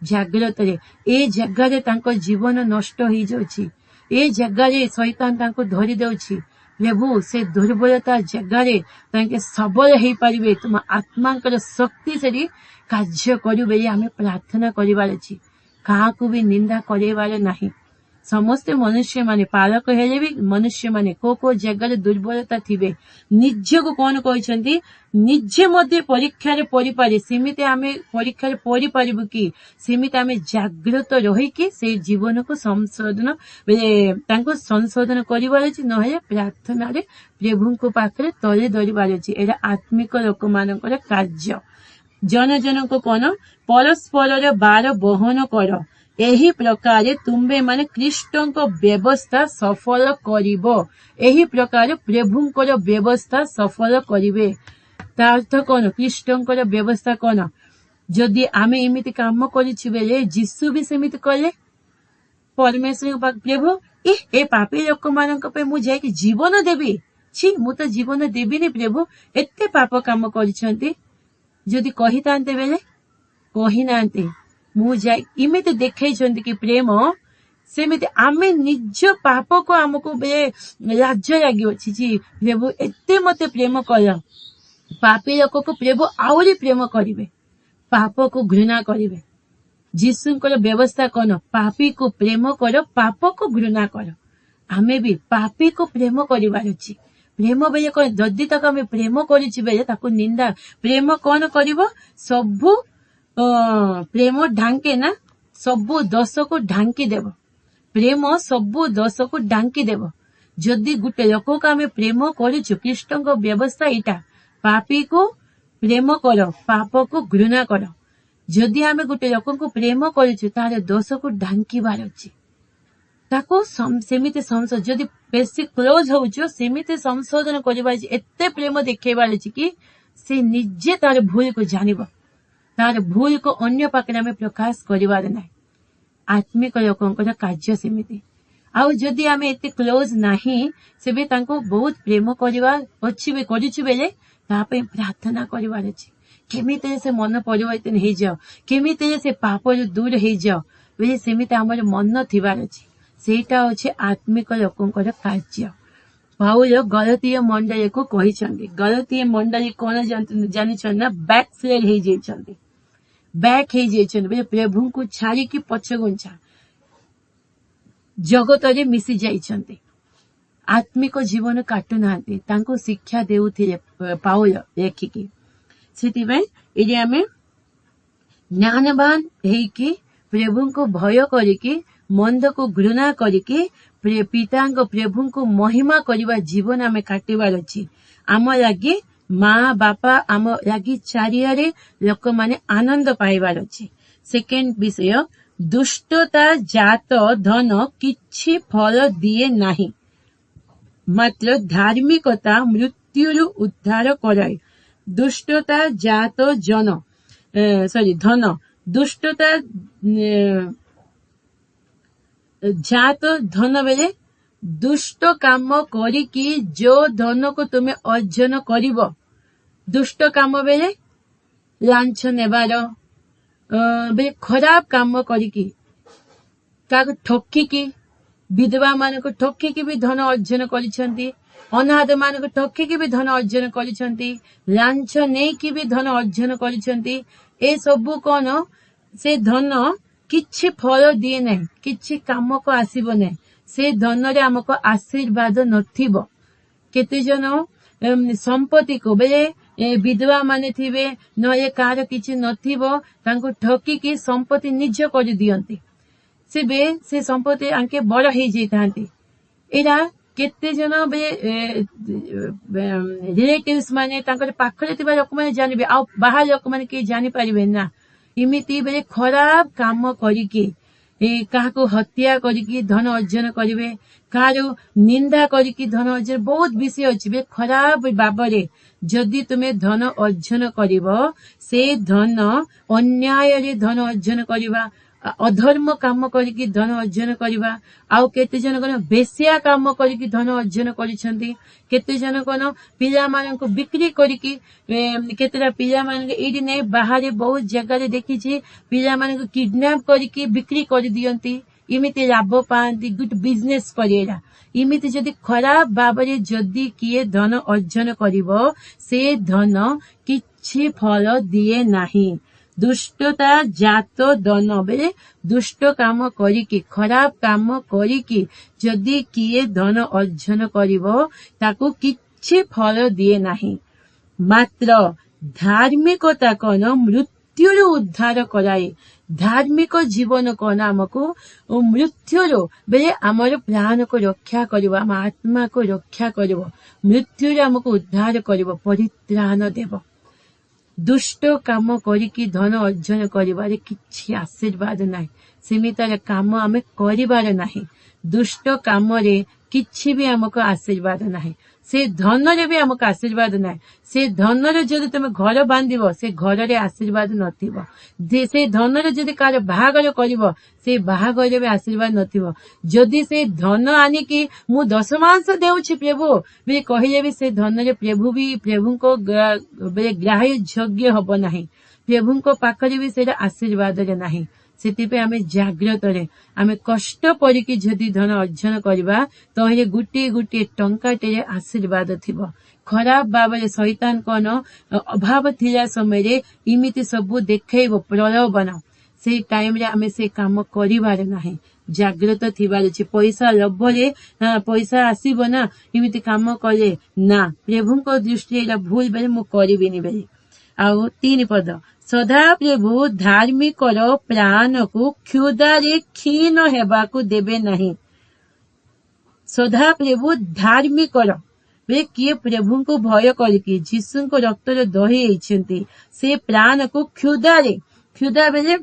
ଜାଗ୍ରତରେ। ଏ ଜାଗାରେ ତାଙ୍କ ଜୀବନ ନଷ୍ଟ ହେଇଯାଉଛି, ଏ ଜାଗାରେ ଶୈତାନ ତାଙ୍କୁ ଧରି ଦଉଛି। ପ୍ରଭୁ, ସେ ଦୁର୍ବଳତା ଜାଗାରେ ତାଙ୍କେ ସବଳ ହେଇପାରିବେ, ତୁମ ଆତ୍ମାଙ୍କର ଶକ୍ତି ସେଠି କାର୍ଯ୍ୟ କରିବେ, ଆମେ ପ୍ରାର୍ଥନା କରିବାର ଅଛି। କାହାକୁ ବି ନିନ୍ଦା କରେଇବାର ନାହିଁ। ସମସ୍ତେ ମନୁଷ୍ୟ ମାନେ, ପାଳକ ହେଲେ ବି ମନୁଷ୍ୟ ମାନେ, କୋଉ କୋଉ ଜାଗାରେ ଦୁର୍ବଳତା ଥିବେ। ନିଜକୁ କଣ କହିଛନ୍ତି? ନିଜେ ମଧ୍ୟ ପରୀକ୍ଷାରେ ପଡିପାରେ। ସେମିତି ଆମେ ପରୀକ୍ଷାରେ ପଡିପାରିବୁ କି, ସେମିତି ଆମେ ଜାଗ୍ରତ ରହିକି ସେଇ ଜୀବନକୁ ସଂଶୋଧନ, ତାଙ୍କୁ ସଂଶୋଧନ କରିବାର ଅଛି, ନହେଲେ ପ୍ରାର୍ଥନାରେ ପ୍ରଭୁଙ୍କ ପାଖରେ ତଳେ ଧରିବାର ଅଛି। ଏଇଟା ଆତ୍ମିକ ଲୋକମାନଙ୍କର କାର୍ଯ୍ୟ। ଜଣ ଜଣଙ୍କୁ କଣ ପରସ୍ପରର ଭାର ବହନ କର, ଏହି ପ୍ରକାରେ ତୁମ୍ଭେ ମାନେ ଖ୍ରୀଷ୍ଟଙ୍କ ବ୍ୟବସ୍ଥା ସଫଳ କରିବ। ଏହି ପ୍ରକାର ପ୍ରଭୁଙ୍କର ବ୍ୟବସ୍ଥା ସଫଳ କରିବେ। ତା ଅର୍ଥ କଣ? ଖ୍ରୀଷ୍ଟଙ୍କର ବ୍ୟବସ୍ଥା କଣ? ଯଦି ଆମେ ଏମିତି କାମ କରିଛୁ ବେଳେ ଯୀଶୁ ବି ସେମିତି କଲେ। ପରମେଶ୍ୱରଙ୍କ ପାଖ, ପ୍ରଭୁ, ଏ ପାପୀ ଲୋକମାନଙ୍କ ପାଇଁ ମୁଁ ଯାଇକି ଜୀବନ ଦେବି? ଛି, ମୁଁ ତ ଜୀବନ ଦେବିନି ପ୍ରଭୁ, ଏତେ ପାପ କାମ କରିଛନ୍ତି। ଯଦି କହିଥାନ୍ତେ ବେଳେ, କହିନାହାନ୍ତି। ମୁଁ ଯାଇ ଏମିତି ଦେଖେଇଛନ୍ତି କି ପ୍ରେମ। ସେମିତି ଆମେ ନିଜ ପାପକୁ ଆମକୁ ଲାଜ ଲାଗିବ, ଛି ପ୍ରଭୁ, ଏତେ ମତେ ପ୍ରେମ କଲ। ପାପୀ ଲୋକକୁ ପ୍ରଭୁ ଆହୁରି ପ୍ରେମ କରିବେ, ପାପକୁ ଘୃଣା କରିବେ। ଯୀଶୁଙ୍କର ବ୍ୟବସ୍ଥା କଣ? ପାପୀକୁ ପ୍ରେମ କର, ପାପକୁ ଘୃଣା କର। ଆମେ ବି ପାପୀକୁ ପ୍ରେମ କରିବାର ଅଛି। ପ୍ରେମ ବେଳେ କଣ? ଯଦି ତାକୁ ଆମେ ପ୍ରେମ କରିଛୁ ବେଳେ ତାକୁ ନିନ୍ଦା, ପ୍ରେମ କଣ କରିବ? ସବୁ ପ୍ରେମ ଢାଙ୍କେ ନା, ସବୁ ଦୋଷକୁ ଢାଙ୍କି ଦେବ। ପ୍ରେମ ସବୁ ଦୋଷକୁ ଢାଙ୍କି ଦେବ। ଯଦି ଗୋଟେ ଲୋକକୁ ଆମେ ପ୍ରେମ କରିଛୁ, ଖ୍ରୀଷ୍ଟଙ୍କ ବ୍ୟବସ୍ଥା ଏଇଟା, ପାପୀକୁ ପ୍ରେମ କର, ପାପକୁ ଘୃଣା କର। ଯଦି ଆମେ ଗୋଟେ ଲୋକଙ୍କୁ ପ୍ରେମ କରିଛୁ, ତାହେଲେ ଦୋଷକୁ ଢାଙ୍କିବାର ଅଛି। ତାକୁ ସେମିତି ଯଦି ବେଶୀ କ୍ଲୋଜ ହଉଛୁ, ସେମିତି ସଂଶୋଧନ କରିବାର ଅଛି। ଏତେ ପ୍ରେମ ଦେଖେଇବାର ଅଛି କି ସେ ନିଜେ ତାର ଭୁଲକୁ ଜାଣିବ। ତାର ଭୁଲକୁ ଅନ୍ୟ ପାଖରେ ଆମେ ପ୍ରକାଶ କରିବାର ନାହିଁ। ଆତ୍ମିକ ଲୋକଙ୍କର କାର୍ଯ୍ୟ ସେମିତି। ଆଉ ଯଦି ଆମେ ଏତେ କ୍ଲୋଜ ନାହିଁ, ସେବେ ତାଙ୍କୁ ବହୁତ ପ୍ରେମ କରିବା ଅଛି ବି କରିଛୁ ବେଳେ ତା ପାଇଁ ପ୍ରାର୍ଥନା କରିବାର ଅଛି। କେମିତି ସେ ମନ ପରିବର୍ତ୍ତନ ହେଇଯାଅ, କେମିତି ସେ ପାପରୁ ଦୂର ହେଇଯାଅ ବେଳେ ସେମିତି ଆମର ମନ ଥିବାର ଅଛି। ସେଇଟା ହଉଛି ଆତ୍ମିକ ଲୋକଙ୍କର କାର୍ଯ୍ୟ। ପାଉଲ ଗଲତୀୟ ମଣ୍ଡଳୀକୁ କହିଛନ୍ତି। ଗଲତୀୟ ମଣ୍ଡଳୀ କଣ ଜାଣିଛନ୍ତି ନା? ବ୍ୟାକ୍ ସ୍ଲାଇଡ୍ ହେଇଯାଇଛନ୍ତି, ବ୍ୟାକ୍ ହେଇଯାଇଛନ୍ତି ବୋଲେ ପ୍ରଭୁଙ୍କୁ ଛାଡିକି ପଛଘୁଞ୍ଚା ଜଗତରେ ମିଶି ଯାଇଛନ୍ତି, ଆତ୍ମିକ ଜୀବନ କାଟୁନାହାନ୍ତି। ତାଙ୍କୁ ଶିକ୍ଷା ଦେଉଥିଲେ ପାଉଲ ଲେଖିକି। ସେଥିପାଇଁ ଏଠି ଆମେ ଜ୍ଞାନବାନ ହେଇକି ପ୍ରଭୁଙ୍କୁ ଭୟ କରିକି, ମନ୍ଦକୁ ଘୃଣା କରିକି, ପିତାଙ୍କ ପ୍ରଭୁଙ୍କୁ ମହିମା କରିବା ଜୀବନ ଆମେ କାଟିବାର ଅଛି। ଆମ ଲାଗି ମା ବାପା, ଆମ ଲାଗି ଚାରିଆଡେ ଲୋକମାନେ ଆନନ୍ଦ ପାଇବାର ଅଛି। ସେକେଣ୍ଡ ବିଷୟ, ଦୁଷ୍ଟତା ଜାତ ଧନ କିଛି ଫଳ ଦିଏ ନାହିଁ, ମାତ୍ର ଧାର୍ମିକତା ମୃତ୍ୟୁରୁ ଉଦ୍ଧାର କରାଏ। ଦୁଷ୍ଟତା ଜାତ ଜନ, ସରି, ଧନ, ଦୁଷ୍ଟତା ଜାତ ଧନ ବେଳେ ଦୁଷ୍ଟ କାମ କରିକି ଯୋଉ ଧନକୁ ତୁମେ ଅର୍ଜନ କରିବ, ଦୁଷ୍ଟ କାମ ବେଳେ ଲାଞ୍ଚ ନେବାର, ଖରାପ କାମ କରିକି, କାହାକୁ ଠକିକି, ବିଧବା ମାନଙ୍କୁ ଠକିକି ବି ଧନ ଅର୍ଜନ କରିଛନ୍ତି, ଅନାଥ ମାନଙ୍କୁ ଠକିକି ବି ଧନ ଅର୍ଜନ କରିଛନ୍ତି, ଲାଞ୍ଚ ନେଇକି ବି ଧନ ଅର୍ଜନ କରିଛନ୍ତି, ଏସବୁ କଣ? ସେ ଧନ କିଛି ଫଳ ଦିଏ ନାହିଁ, କିଛି କାମକୁ ଆସିବ ନାହିଁ। ସେ ଧନରେ ଆମକୁ ଆଶୀର୍ବାଦ ନଥିବ। କେତେ ଜଣ ସମ୍ପତ୍ତିକୁ ବେଳେ ବିଧବା ମାନେ ଥିବେ, ନହେଲେ କାହାର କିଛି ନଥିବ, ତାଙ୍କୁ ଠକିକି ସମ୍ପତ୍ତି ନିଜ କରିଦିଅନ୍ତି। ସେବେ ସେ ସମ୍ପତ୍ତି ଆଙ୍କେ ବଡ ହେଇଯାଇଥାନ୍ତି। ଏଇଟା କେତେ ଜଣ ରିଲେଟିଭସ ମାନେ, ତାଙ୍କର ପାଖରେ ଥିବା ଲୋକମାନେ ଜାଣିବେ, ଆଉ ବାହାର ଲୋକମାନେ କେହି ଜାଣିପାରିବେ ନା। ଏମିତି ବେଳେ ଖରାପ କାମ କରିକି, କାହାକୁ ହତ୍ୟା କରିକି ଧନ ଅର୍ଜନ କରିବେ, କାହାର ନିନ୍ଦା କରିକି ଧନ ଅର୍ଜନ, ବହୁତ ବିଷୟ ଅଛି। ଖରାପ ଭାବରେ ଯଦି ତୁମେ ଧନ ଅର୍ଜନ କରିବ, ସେ ଧନ ଅନ୍ୟାୟରେ ଧନ ଅର୍ଜନ କରିବା, ଅଧର୍ମ କାମ କରିକି ଧନ ଅର୍ଜନ କରିବା। ଆଉ କେତେ ଜଣ କଣ ବେଶ୍ୟା କାମ କରିକି ଧନ ଅର୍ଜନ କରିଛନ୍ତି। କେତେ ଜଣ କଣ ପିଲାମାନଙ୍କୁ ବିକ୍ରି କରିକି, କେତେଟା ପିଲାମାନଙ୍କୁ ଏଇଠି ନେଇ ବାହାରେ ବହୁତ ଜାଗାରେ ଦେଖିଛି, ପିଲାମାନଙ୍କୁ କିଡନାପ କରିକି ବିକ୍ରି କରିଦିଅନ୍ତି, ଏମିତି ଲାଭ ପାଆନ୍ତି, ଗୁଡ ବିଜନେସ କରି ଏଇଟା। ଏମିତି ଯଦି ଖରାପ ଭାବରେ ଯଦି କିଏ ଧନ ଅର୍ଜନ କରିବ, ସେ ଧନ କିଛି ଫଳ ଦିଏ ନାହିଁ। ଦୁଷ୍ଟତା ଜାତ ଧନ ବେଳେ ଦୁଷ୍ଟ କାମ କରିକି, ଖରାପ କାମ କରିକି ଯଦି କିଏ ଧନ ଅର୍ଜନ କରିବ, ତାକୁ କିଛି ଫଳ ଦିଏ ନାହିଁ। ମାତ୍ର ଧାର୍ମିକତା କଣ ମୃତ୍ୟୁରୁ ଉଦ୍ଧାର କରାଏ। ଧାର୍ମିକ ଜୀବନ କଣ ଆମକୁ ମୃତ୍ୟୁରୁ ବେଳେ ଆମର ପ୍ରାଣକୁ ରକ୍ଷା କରିବ, ଆମ ଆତ୍ମାକୁ ରକ୍ଷା କରିବ, ମୃତ୍ୟୁରୁ ଆମକୁ ଉଦ୍ଧାର କରିବ, ପରିତ୍ରାଣ ଦେବ। ଦୁଷ୍ଟ କାମ କରିକି ଧନ ଅର୍ଜନ କରିବାରେ କିଛି ଆଶୀର୍ବାଦ ନାହିଁ। ସେମିତିର କାମ ଆମେ କରିବାର ନାହିଁ। ଦୁଷ୍ଟ କାମରେ କିଛି ବି ଆମକୁ ଆଶୀର୍ବାଦ ନାହିଁ। ସେ ଧନରେ ବି ଆମକୁ ଆଶୀର୍ବାଦ ନାହିଁ। ସେ ଧନରେ ଯଦି ତମେ ଘର ବାନ୍ଧିବ, ସେ ଘରରେ ଆଶୀର୍ବାଦ ନଥିବ। ସେ ଧନରେ ଯଦି କାହାର ବାହାଘର କରିବ, ସେ ବାହାଘରରେ ବି ଆଶୀର୍ବାଦ ନଥିବ। ଯଦି ସେ ଧନ ଆଣିକି ମୁଁ ଦଶମାଂଶ ଦେଉଛି ପ୍ରଭୁ ବି କହିଲେ ବି, ସେ ଧନରେ ପ୍ରଭୁ ବି ପ୍ରଭୁଙ୍କ ଗ୍ରାହ୍ୟ ଯୋଗ୍ୟ ହବ ନାହିଁ। ପ୍ରଭୁଙ୍କ ପାଖରେ ବି ସେଇଟା ଆଶୀର୍ବାଦରେ ନାହିଁ। ସେଥିପାଇଁ ଆମେ ଜାଗ୍ରତରେ ଆମେ କଷ୍ଟ କରିକି ଯଦି ଧନ ଅର୍ଜନ କରିବା, ତହିଁରେ ଗୋଟିଏ ଗୋଟିଏ ଟଙ୍କାଟିରେ ଆଶୀର୍ବାଦ ଥିବ। ଖରାପ ଭାବରେ ଶୈତାନ କଣ ଅଭାବ ଥିଲା ସମୟରେ ଏମିତି ସବୁ ଦେଖେଇବ ପ୍ରଲୋଭନ। ସେଇ ଟାଇମରେ ଆମେ ସେ କାମ କରିବାର ନାହିଁ, ଜାଗ୍ରତ ଥିବାର ଅଛି। ପଇସା ଲୋଭରେ ପଇସା ଆସିବ ନା, ଏମିତି କାମ କଲେ ନା, ପ୍ରଭୁଙ୍କ ଦୃଷ୍ଟିରେ ଏଇଟା ଭୁଲ ବୋଲି ମୁଁ କରିବିନି ବୋଲି। ଆଉ 3 ପଦ, ସଦାପ୍ରଭୁ ଧାର୍ମିକର ପ୍ରାଣକୁ କ୍ଷୁଧାରେ କ୍ଷୀଣ ହେବାକୁ ଦେବେ ନାହିଁ। ସଦାପ୍ରଭୁ ଧାର୍ମିକର, କିଏ ପ୍ରଭୁଙ୍କୁ ଭୟ କରିକି ଯୀଶୁଙ୍କ ରକ୍ତରେ ଦହି ହେଇଛନ୍ତି, ସେ ପ୍ରାଣକୁ କ୍ଷୁଧାରେ, କ୍ଷୁଧା ବେଳେ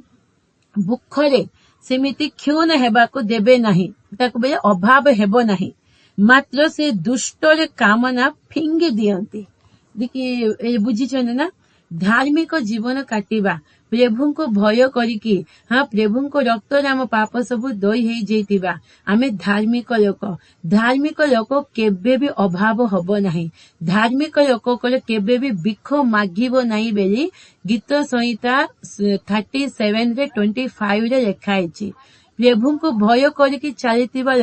ଭୁଖରେ ସେମିତି କ୍ଷୀଣ ହେବାକୁ ଦେବେ ନାହିଁ, ତାକୁ ବେଳେ ଅଭାବ ହେବ ନାହିଁ। ମାତ୍ର ସେ ଦୁଷ୍ଟରେ କାମନା ଫିଙ୍ଗି ଦିଅନ୍ତି। ଦେଖି ବୁଝିଛନ୍ତି ନା? ଧାର୍ମିକ ଜୀବନ କାଟିବା, ପ୍ରଭୁଙ୍କୁ ଭୟ କରିକି, ହଁ, ପ୍ରଭୁଙ୍କ ରକ୍ତରେ ଆମ ପାପ ସବୁ ଧୋଇ ହେଇଯାଇଥିବା, ଆମେ ଧାର୍ମିକ ଲୋକ। ଧାର୍ମିକ ଲୋକ କେବେ ବି ଅଭାବ ହବ ନାହିଁ। ଧାର୍ମିକ ଲୋକଙ୍କର କେବେ ବି ଭିକ ମାଗିବ ନାହିଁ ବୋଲି ଗୀତ ସଂହିତା 37ରେ 25 ରେ ଲେଖା ହେଇଛି। ପ୍ରଭୁଙ୍କୁ ଭୟ କରିକି ଚାଲିଥିବା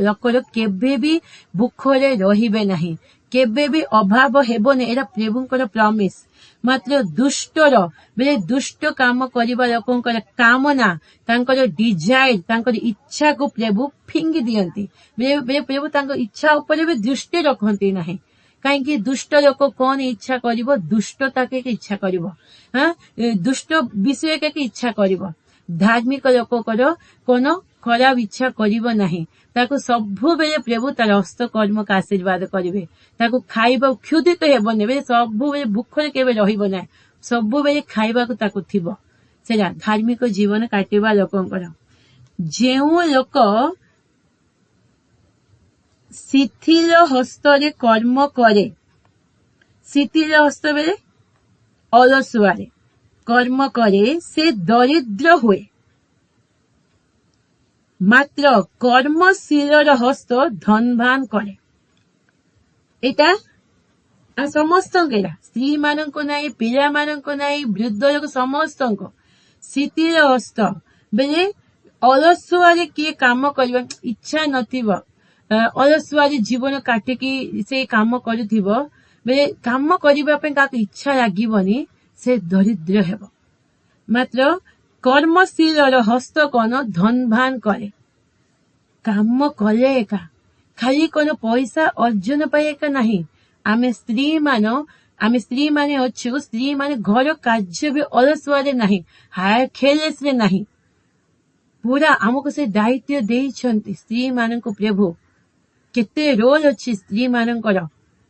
ଲୋକର କେବେ ବି ଭୁଖରେ ରହିବେ ନାହିଁ, କେବେ ବି ଅଭାବ ହେବନି। ଏଇଟା ପ୍ରଭୁଙ୍କର ପ୍ରମିସ। ମାତ୍ର ଦୁଷ୍ଟର ବେଳେ ଦୁଷ୍ଟ କାମ କରିବା ଲୋକଙ୍କର କାମନା, ତାଙ୍କର ଡିଜାୟାର, ତାଙ୍କର ଇଚ୍ଛାକୁ ପ୍ରଭୁ ଫିଙ୍ଗି ଦିଅନ୍ତି। ପ୍ରଭୁ ତାଙ୍କ ଇଚ୍ଛା ଉପରେ ବି ଦୃଷ୍ଟି ରଖନ୍ତି ନାହିଁ। କାହିଁକି ଦୁଷ୍ଟ ଲୋକ କଣ ଇଚ୍ଛା କରିବ? ଦୁଷ୍ଟତାকে ଇଚ୍ଛା କରିବ, ହଁ, ଦୁଷ୍ଟ ବିଷୟକେ ଇଚ୍ଛା କରିବ। ଧାର୍ମିକ ଲୋକଙ୍କର କଣ ଖରାପ ଇଚ୍ଛା କରିବ ନାହିଁ। ତାକୁ ସବୁବେଳେ ପ୍ରଭୁ ତାର ହସ୍ତକର୍ମକୁ ଆଶୀର୍ବାଦ କରିବେ। ତାକୁ ଖାଇବା କ୍ଷୁଧିତ ହେବନି, ସବୁବେଳେ ଭୁଖରେ କେବେ ରହିବ ନାହିଁ, ସବୁବେଳେ ଖାଇବାକୁ ତାକୁ ଥିବ। ସେଇଟା ଧାର୍ମିକ ଜୀବନ କାଟିବା ଲୋକଙ୍କର। ଯେଉଁ ଲୋକ ଶିଥିଳ ହସ୍ତରେ କର୍ମ କରେ, ଶିଥିଳ ହସ୍ତ ବେଳେ ଅଳସୁଆରେ କର୍ମ କରେ, ସେ ଦରିଦ୍ର ହୁଏ। ମାତ୍ର କର୍ମଶୀଳର ହସ୍ତ ଧନବାନ କରେ। ଏଇଟା ଆଉ ସମସ୍ତଙ୍କ, ଏଇଟା ସ୍ତ୍ରୀ ମାନଙ୍କୁ ନାହିଁ, ପିଲାମାନଙ୍କୁ ନାହିଁ, ବୃଦ୍ଧ ଲୋକ ସମସ୍ତଙ୍କ। ଶିଥିଳ ହସ୍ତ ବେଳେ ଅଳସୁଆରେ କିଏ କାମ କରିବ ଇଚ୍ଛା ନଥିବ, ଅଳସୁଆରେ ଜୀବନ କାଟିକି ସେ କାମ କରୁଥିବ ବେଳେ କାମ କରିବା ପାଇଁ କାହାକୁ ଇଚ୍ଛା ଲାଗିବନି, ସେ ଦରିଦ୍ର ହେବ। ମାତ୍ର କର୍ମଶୀଳର ହସ୍ତ କଣ ଧନବାନ କରେ। କାମ କଲେ ଏକା ଖାଲି କଣ ପଇସା ଅର୍ଜନ ପାଇଁ ଏକା ନାହିଁ। ଆମେ ସ୍ତ୍ରୀ ମାନେ ଅଛୁ, ସ୍ତ୍ରୀ ମାନେ ଘର କାର୍ଯ୍ୟ ବି ଅଳସୁଆରେ ନାହିଁ, ହାୟ ଖେଲେସରେ ନାହିଁ। ପୁରା ଆମକୁ ସେ ଦାୟିତ୍ୱ ଦେଇଛନ୍ତି ସ୍ତ୍ରୀ ମାନଙ୍କୁ ପ୍ରଭୁ। କେତେ ରୋଲ ଅଛି ସ୍ତ୍ରୀ ମାନଙ୍କର।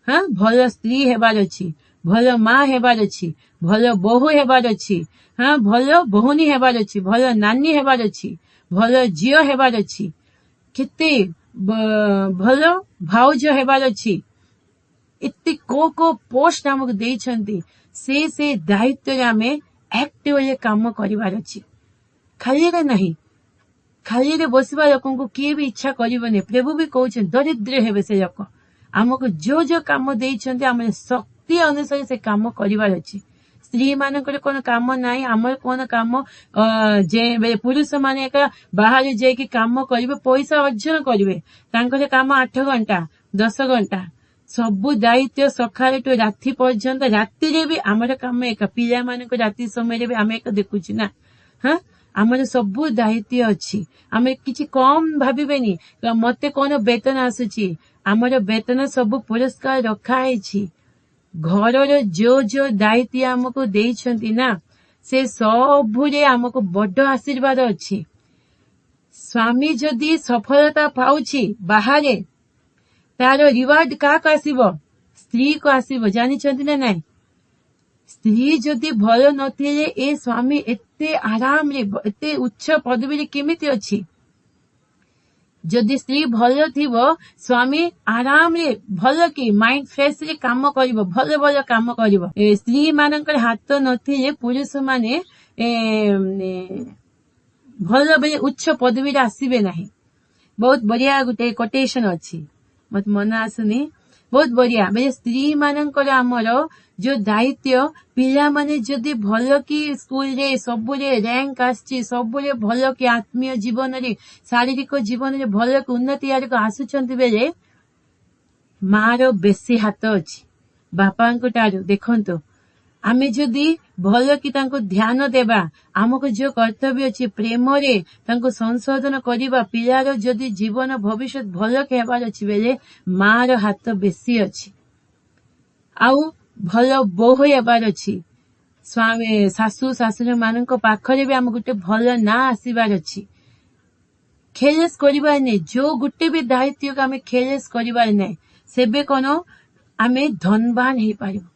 ହଁ, ଭଲ ସ୍ତ୍ରୀ ହେବାର ଅଛି, ଭଲ ମା ହେବାର ଅଛି, ଭଲ ବୋହୂ ହେବାର ଅଛି, ହଁ, ଭଲ ଭଉଣୀ ହେବାର ଅଛି, ଭଲ ନାନୀ ହେବାର ଅଛି, ଭଲ ଝିଅ ହେବାର ଅଛି, କେତେ ଭଲ ଭାଉଜ ହେବାର ଅଛି। ଏତେ କୋଉ କୋଉ ପୋଷ୍ଟ ଆମକୁ ଦେଇଛନ୍ତି, ସେ ସେ ଦାୟିତ୍ୱରେ ଆମେ ଆକ୍ଟିଭଲି କାମ କରିବାର ଅଛି। ଖାଲିରେ ନାହିଁ। ଖାଲିରେ ବସିବା ଲୋକଙ୍କୁ କିଏ ବି ଇଚ୍ଛା କରିବନି। ପ୍ରଭୁ ବି କହୁଛନ୍ତି ଦରିଦ୍ର ହେବେ ସେ ଲୋକ। ଆମକୁ ଯୋଉ ଯୋଉ କାମ ଦେଇଛନ୍ତି, ଆମର ଶକ୍ତି ଅନୁସାରେ ସେ କାମ କରିବାର ଅଛି। ସ୍ତ୍ରୀ ମାନଙ୍କର କଣ କାମ ନାହିଁ? ଆମର କଣ କାମ ଯେ ପୁରୁଷ ମାନେ ଏକା ବାହାରେ ଯାଇକି କାମ କରିବେ, ପଇସା ଅର୍ଜନ କରିବେ, ତାଙ୍କର କାମ 8 ଘଣ୍ଟା, 10 ଘଣ୍ଟା, ସବୁ ଦାୟିତ୍ୱ ସକାଳଠୁ ରାତି ପର୍ଯ୍ୟନ୍ତ। ରାତିରେ ବି ଆମର କାମ ଏକା, ପିଲାମାନଙ୍କୁ ରାତି ସମୟରେ ବି ଆମେ ଏକା ଦେଖୁଛୁ ନା। ହଁ, ଆମର ସବୁ ଦାୟିତ୍ୱ ଅଛି। ଆମେ କିଛି କମ ଭାବିବେନି, ମତେ କଣ ବେତନ ଆସୁଛି। ଆମର ବେତନ ସବୁ ପୁରସ୍କାର ରଖା ହେଇଛି। ଘରର ଯୋଉ ଯୋଉ ଦାୟିତ୍ୱ ଆମକୁ ଦେଇଛନ୍ତି ନା, ସେ ସବୁରେ ଆମକୁ ବଡ ଆଶୀର୍ବାଦ ଅଛି। ସ୍ୱାମୀ ଯଦି ସଫଳତା ପାଉଛି ବାହାରେ, ତାର ରିୱାର୍ଡ କାହାକୁ ଆସିବ? ସ୍ତ୍ରୀକୁ ଆସିବ। ଜାଣିଛନ୍ତି ନା ନାଇଁ? ସ୍ତ୍ରୀ ଯଦି ଭଲ ନଥିଲେ ଏ ସ୍ୱାମୀ ଏତେ ଆରାମରେ, ଏତେ ଉଚ୍ଚ ପଦବୀରେ କେମିତି ଅଛି? ଯଦି ସ୍ତ୍ରୀ ଭଲ ଥିବ, ସ୍ୱାମୀ ଆରାମରେ ଭଲ କି ମାଇଣ୍ଡ ଫ୍ରେଶ ରେ କାମ କରିବ, ଭଲ ଭଲ କାମ କରିବ। ଏ ସ୍ତ୍ରୀ ମାନଙ୍କର ହାତ ନଥିଲେ ପୁରୁଷ ମାନେ ଭଲ ବେଳେ ଉଚ୍ଚ ପଦବୀରେ ଆସିବେ ନାହିଁ। ବହୁତ ବଢିଆ ଗୋଟେ କୋଟେସନ ଅଛି, ମତେ ମନେ ଆସୁନି। ବହୁତ ବଢିଆ। ବେଳେ ସ୍ତ୍ରୀ ମାନଙ୍କର ଆମର ଯୋଉ ଦାୟିତ୍ୱ, ପିଲାମାନେ ଯଦି ଭଲ କି ସ୍କୁଲରେ ସବୁରେ ରାଙ୍କ ଆସିଛି, ସବୁରେ ଭଲ କି ଆତ୍ମୀୟ ଜୀବନରେ, ଶାରୀରିକ ଜୀବନରେ ଭଲ କି ଉନ୍ନତି ଆଡକୁ ଆସୁଛନ୍ତି ବେଳେ ମାର ବେଶୀ ହାତ ଅଛି ବାପାଙ୍କ ଠାରୁ। ଦେଖନ୍ତୁ, ଆମେ ଯଦି ଭଲ କି ତାଙ୍କୁ ଧ୍ୟାନ ଦେବା, ଆମକୁ ଯୋଉ କର୍ତ୍ତବ୍ୟ ଅଛି ପ୍ରେମରେ ତାଙ୍କୁ ସଂଶୋଧନ କରିବା, ପିଲାର ଯଦି ଜୀବନ ଭବିଷ୍ୟତ ଭଲ କି ହେବାର ଅଛି ବେଳେ ମାର ହାତ ବେଶୀ ଅଛି। ଆଉ ଭଲ ବୋହୂ ହେବାର ଅଛି, ସ୍ୱାମୀ ଶାଶୁ ଶାଶୁର ମାନଙ୍କ ପାଖରେ ବି ଆମକୁ ଗୋଟେ ଭଲ ନାଁ ଆସିବାର ଅଛି। ଖେଲେସ କରିବାର ନାହିଁ। ଯୋଉ ଗୋଟେ ବି ଦାୟିତ୍ୱକୁ ଆମେ ଖେଲେସ କରିବାର ନାହିଁ। ସେବେ କଣ ଆମେ ଧନବାନ ହେଇପାରିବୁ,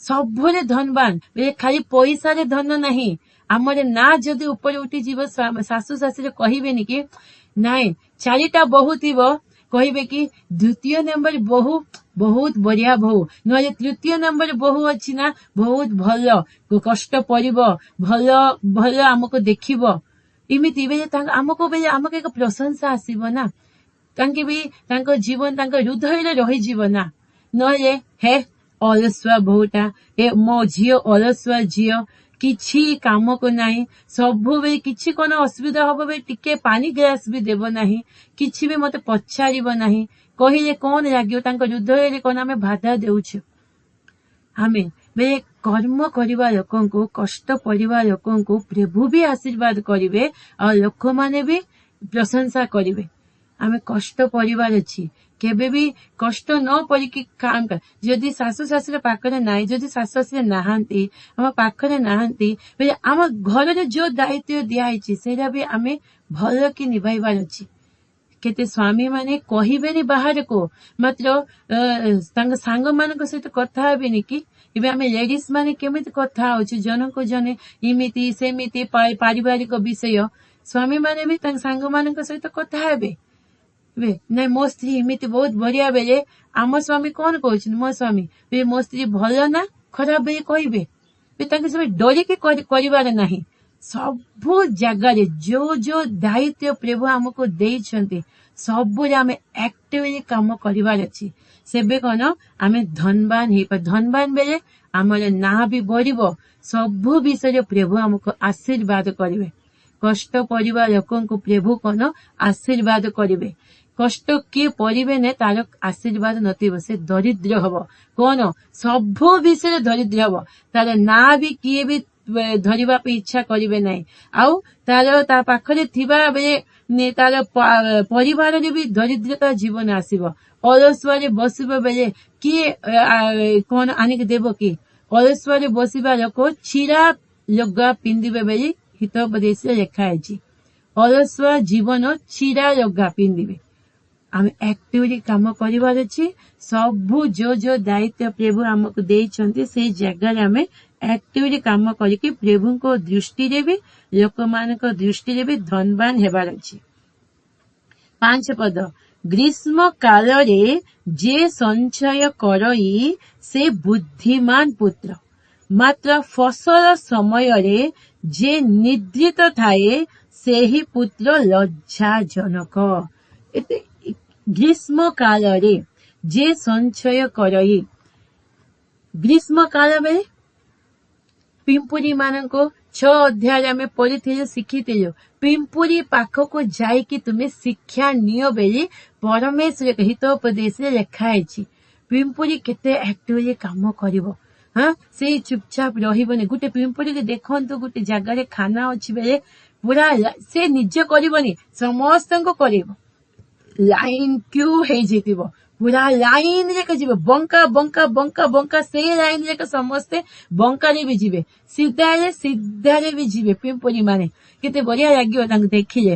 ସବୁରେ ଧନବାନ। ଏ ଖାଲି ପଇସାରେ ଧନ ନାହିଁ। ଆମର ନାଁ ଯଦି ଉପରେ ଉଠିଯିବ, ଶାଶୁ ଶାଶୁର କହିବେନି କି ନାଇଁ, ଚାରିଟା ବୋହୂ ଥିବ, କହିବେ କି ଦ୍ୱିତୀୟ ନମ୍ବର ବୋହୂ ବହୁତ ବଢିଆ ବୋହୂ, ନହେଲେ ତୃତୀୟ ନମ୍ବର ବୋହୂ ଅଛି ନା ବହୁତ ଭଲ, କଷ୍ଟ ପଡିବ, ଭଲ ଭଲ ଆମକୁ ଦେଖିବ। ଏମିତି ବେଳେ ତାଙ୍କ ଆମକୁ ବେଳେ ଆମକୁ ଏକ ପ୍ରଶଂସା ଆସିବ ନା, ତାଙ୍କେ ବି ତାଙ୍କ ଜୀବନ ତାଙ୍କ ହୃଦୟରେ ରହିଯିବ ନା। ନହେଲେ ହେ ଅଳସୁଆ ବୋହୂଟା, ଏ ମୋ ଝିଅ ଅଳସୁଆ ଝିଅ, କିଛି କାମକୁ ନାହିଁ, ସବୁବେଳେ କିଛି କଣ ଅସୁବିଧା ହବ ବି ଟିକେ ପାଣି ଗ୍ଲାସ ବି ଦେବ ନାହିଁ, କିଛି ବି ମତେ ପଚାରିବ ନାହିଁ, କହିଲେ କଣ ଲାଗିବ? ତାଙ୍କ ହୃଦୟରେ କଣ ଆମେ ବାଧା ଦେଉଛୁ ଆମେ। ବେଳେ କର୍ମ କରିବା ଲୋକଙ୍କୁ, କଷ୍ଟ ପଡିବା ଲୋକଙ୍କୁ ପ୍ରଭୁ ବି ଆଶୀର୍ବାଦ କରିବେ ଆଉ ଲୋକମାନେ ବି ପ୍ରଶଂସା କରିବେ। ଆମେ କଷ୍ଟ ପଡିବାର ଅଛି। କେବେ ବି କଷ୍ଟ ନ ପଡିକି କାମ ଯଦି ଶାଶୁ ଶାଶୁର ପାଖରେ ନାହିଁ, ଯଦି ଶାଶୁ ଶାଶୁର ନାହାନ୍ତି, ଆମ ପାଖରେ ନାହାନ୍ତି ବେଳେ ଆମ ଘରର ଯୋଉ ଦାୟିତ୍ୱ ଦିଆହେଇଛି, ସେଇଟା ବି ଆମେ ଭଲ କି ନିଭାଇବାର ଅଛି। କେତେ ସ୍ୱାମୀ ମାନେ କହିବେନି ବାହାରକୁ, ମାତ୍ର ତାଙ୍କ ସାଙ୍ଗ ମାନଙ୍କ ସହିତ କଥା ହେବେନି କି? ଏବେ ଆମେ ଲେଡିଜ ମାନେ କେମିତି କଥା ହଉଛୁ ଜଣକୁ ଜଣେ, ଏମିତି ସେମିତି ପାରିବାରିକ ବିଷୟ, ସ୍ୱାମୀ ମାନେ ବି ତାଙ୍କ ସାଙ୍ଗ ମାନଙ୍କ ସହିତ କଥା ହେବେ। ଏବେ ନାଇଁ, ମୋ ସ୍ତ୍ରୀ ଏମିତି ବହୁତ ବଢିଆ ବେଳେ ଆମ ସ୍ୱାମୀ କଣ କହୁଛନ୍ତି? ମୋ ସ୍ୱାମୀ ଏବେ ମୋ ସ୍ତ୍ରୀ ଭଲ ନା ଖରାପ ବୋଲି କହିବେ। ତାଙ୍କୁ ସବୁ ଡରିକି କରିବାର ନାହିଁ। ସବୁ ଜାଗାରେ ଯୋଉ ଯୋଉ ଦାୟିତ୍ୱ ପ୍ରଭୁ ଆମକୁ ଦେଇଛନ୍ତି, ସବୁରେ ଆମେ ଆକ୍ଟିଭଲି କାମ କରିବାର ଅଛି। ସେବେ କଣ ଆମେ ଧନବାନ ହେଇପାର। ଧନବାନ ବେଳେ ଆମର ନାଁ ବି ବଢିବ, ସବୁ ବିଷୟରେ ପ୍ରଭୁ ଆମକୁ ଆଶୀର୍ବାଦ କରିବେ। କଷ୍ଟ ପଡିବା ଲୋକଙ୍କୁ ପ୍ରଭୁ କଣ ଆଶୀର୍ବାଦ କରିବେ। କଷ୍ଟ କିଏ ପଡିବେ ନା, ତାର ଆଶୀର୍ବାଦ ନଥିବ, ସେ ଦରିଦ୍ର ହବ। କଣ ସବୁ ବିଷୟରେ ଦରିଦ୍ର ହବ, ତାର ନାଁ ବି କିଏ ବି ଧରିବା ପାଇଁ ଇଚ୍ଛା କରିବେ ନାହିଁ। ଆଉ ତାର ତା ପାଖରେ ଥିବା ବେଳେ ତାର ପରିବାରରେ ବି ଦରିଦ୍ରତା ଜୀବନ ଆସିବ। ଅଳସୁଆରେ ବସିବା ବେଳେ କିଏ କଣ ଆଣିକି ଦେବ କି? ଅଳସୁଆରେ ବସିବା ଲୋକ ଚିରା ଲୁଗା ପିନ୍ଧିବେ ବୋଲି ହିତୋପଦେଶରେ ଲେଖା ହେଇଛି। ଅଳସୁଆ ଜୀବନ ଚିରା ଲୁଗା ପିନ୍ଧିବେ। ଆମେ ଆକ୍ଟିଭଲି କାମ କରିବାର ଅଛି। ସବୁ ଯୋଉ ଯୋଉ ଦାୟିତ୍ୱ ପ୍ରଭୁ ଆମକୁ ଦେଇଛନ୍ତି, ସେଇ ଜାଗାରେ ଆମେ ଆକ୍ଟିଭଲି କାମ କରିକି ପ୍ରଭୁଙ୍କ ଦୃଷ୍ଟିରେ ବି, ଲୋକମାନଙ୍କ ଦୃଷ୍ଟିରେ ବି ଧନବାନ ହେବାର ଅଛି। 5 ପଦ, ଗ୍ରୀଷ୍ମ କାଳରେ ଯେ ସଞ୍ଚୟ କରଇ ସେ ବୁଦ୍ଧିମାନ ପୁତ୍ର, ମାତ୍ର ଫସଲ ସମୟରେ ଯେ ନିଦ୍ରିତ ଥାଏ ସେହି ପୁତ୍ର ଲଜ୍ଜାଜନକ। ଏତେ ଗ୍ରୀଷ୍ମ କାଳରେ ଯେ ସଞ୍ଚୟ କରଇ, ଗ୍ରୀଷ୍ମ କାଳ ବେଳେ ପିମ୍ପୁଡି ମାନଙ୍କୁ 6 ଅଧ୍ୟାୟରେ ଆମେ ପଢିଥିଲୁ, ଶିଖିଥିଲୁ। ପିମ୍ପୁଡି ପାଖକୁ ଯାଇକି ତୁମେ ଶିକ୍ଷା ନିଅ ବୋଲି ପରମେଶ୍ୱର ହିତୋପଦେଶରେ ଲେଖା ହେଇଛି। ପିମ୍ପୁଡି କେତେ ଆକ୍ଟିଭଲି କାମ କରିବ, ହଁ, ସେ ଚୁପଚାପ ରହିବନି। ଗୋଟେ ପିମ୍ପୁଡିକି ଦେଖନ୍ତୁ, ଗୋଟେ ଜାଗାରେ ଖାନା ଅଛି ବେଳେ ପୁରା ସେ ନିଜେ କରିବନି, ସମସ୍ତଙ୍କୁ କରିବ। ଲାଇନ କ୍ୟୁ ହେଇଯାଇଥିବ, ପୁରା ଲାଇନ ଯାକ ଯିବେ, ବଙ୍କା ବଙ୍କା ବଙ୍କା ବଙ୍କା, ସେଇ ଲାଇନ ଯାକ ସମସ୍ତେ ବଙ୍କାରେ ବି ଯିବେ, ସିଧାରେ ସିଧାରେ ବି ଯିବେ ପିମ୍ପୁଡି ମାନେ। କେତେ ବଢିଆ ଲାଗିବ ତାଙ୍କୁ ଦେଖିଲେ।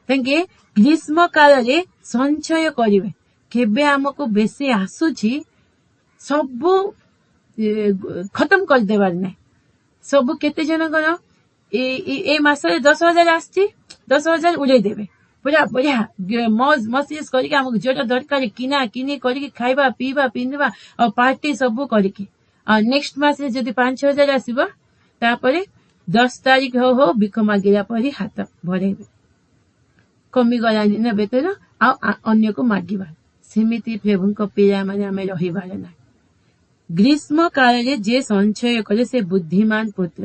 ତାଙ୍କେ ଗ୍ରୀଷ୍ମ କାଳରେ ସଞ୍ଚୟ କରିବେ। କେବେ ଆମକୁ ବେଶୀ ଆସୁଛି ସବୁ ଖତମ କରିଦେବାର ନାହିଁ। ସବୁ କେତେ ଜଣଙ୍କର ଏ ମାସରେ 10,000 ଆସିଛି, 10,000 ଉଡେଇ ଦେବେ, ପୁରା ବଢିଆ ମଜ ମଜଲିସ କରିକି ଆମକୁ ଯୋଉଟା ଦରକାର କିଣା କିଣି କରିକି ଖାଇବା ପିଇବା ପିନ୍ଧିବା ଆଉ ପାର୍ଟି ସବୁ କରିକି। ଆଉ ନେକ୍ସଟ ମାସରେ ଯଦି 5,000 ଆସିବ, ତାପରେ 10 ତାରିଖ ହଉ ହଉ ଭିକ ମାଗିଲା ପରି ହାତ ଭରେଇବେ, କମିଗଲାନି ନା ବେତନ, ଆଉ ଅନ୍ୟକୁ ମାଗିବା। ସେମିତି ପ୍ରଭୁଙ୍କ ପିଲାମାନେ ଆମେ ରହିବାର ନାହିଁ। ଗ୍ରୀଷ୍ମ କାଳରେ ଯେ ସଞ୍ଚୟ କରେ ସେ ବୁଦ୍ଧିମାନ ପୁତ୍ର।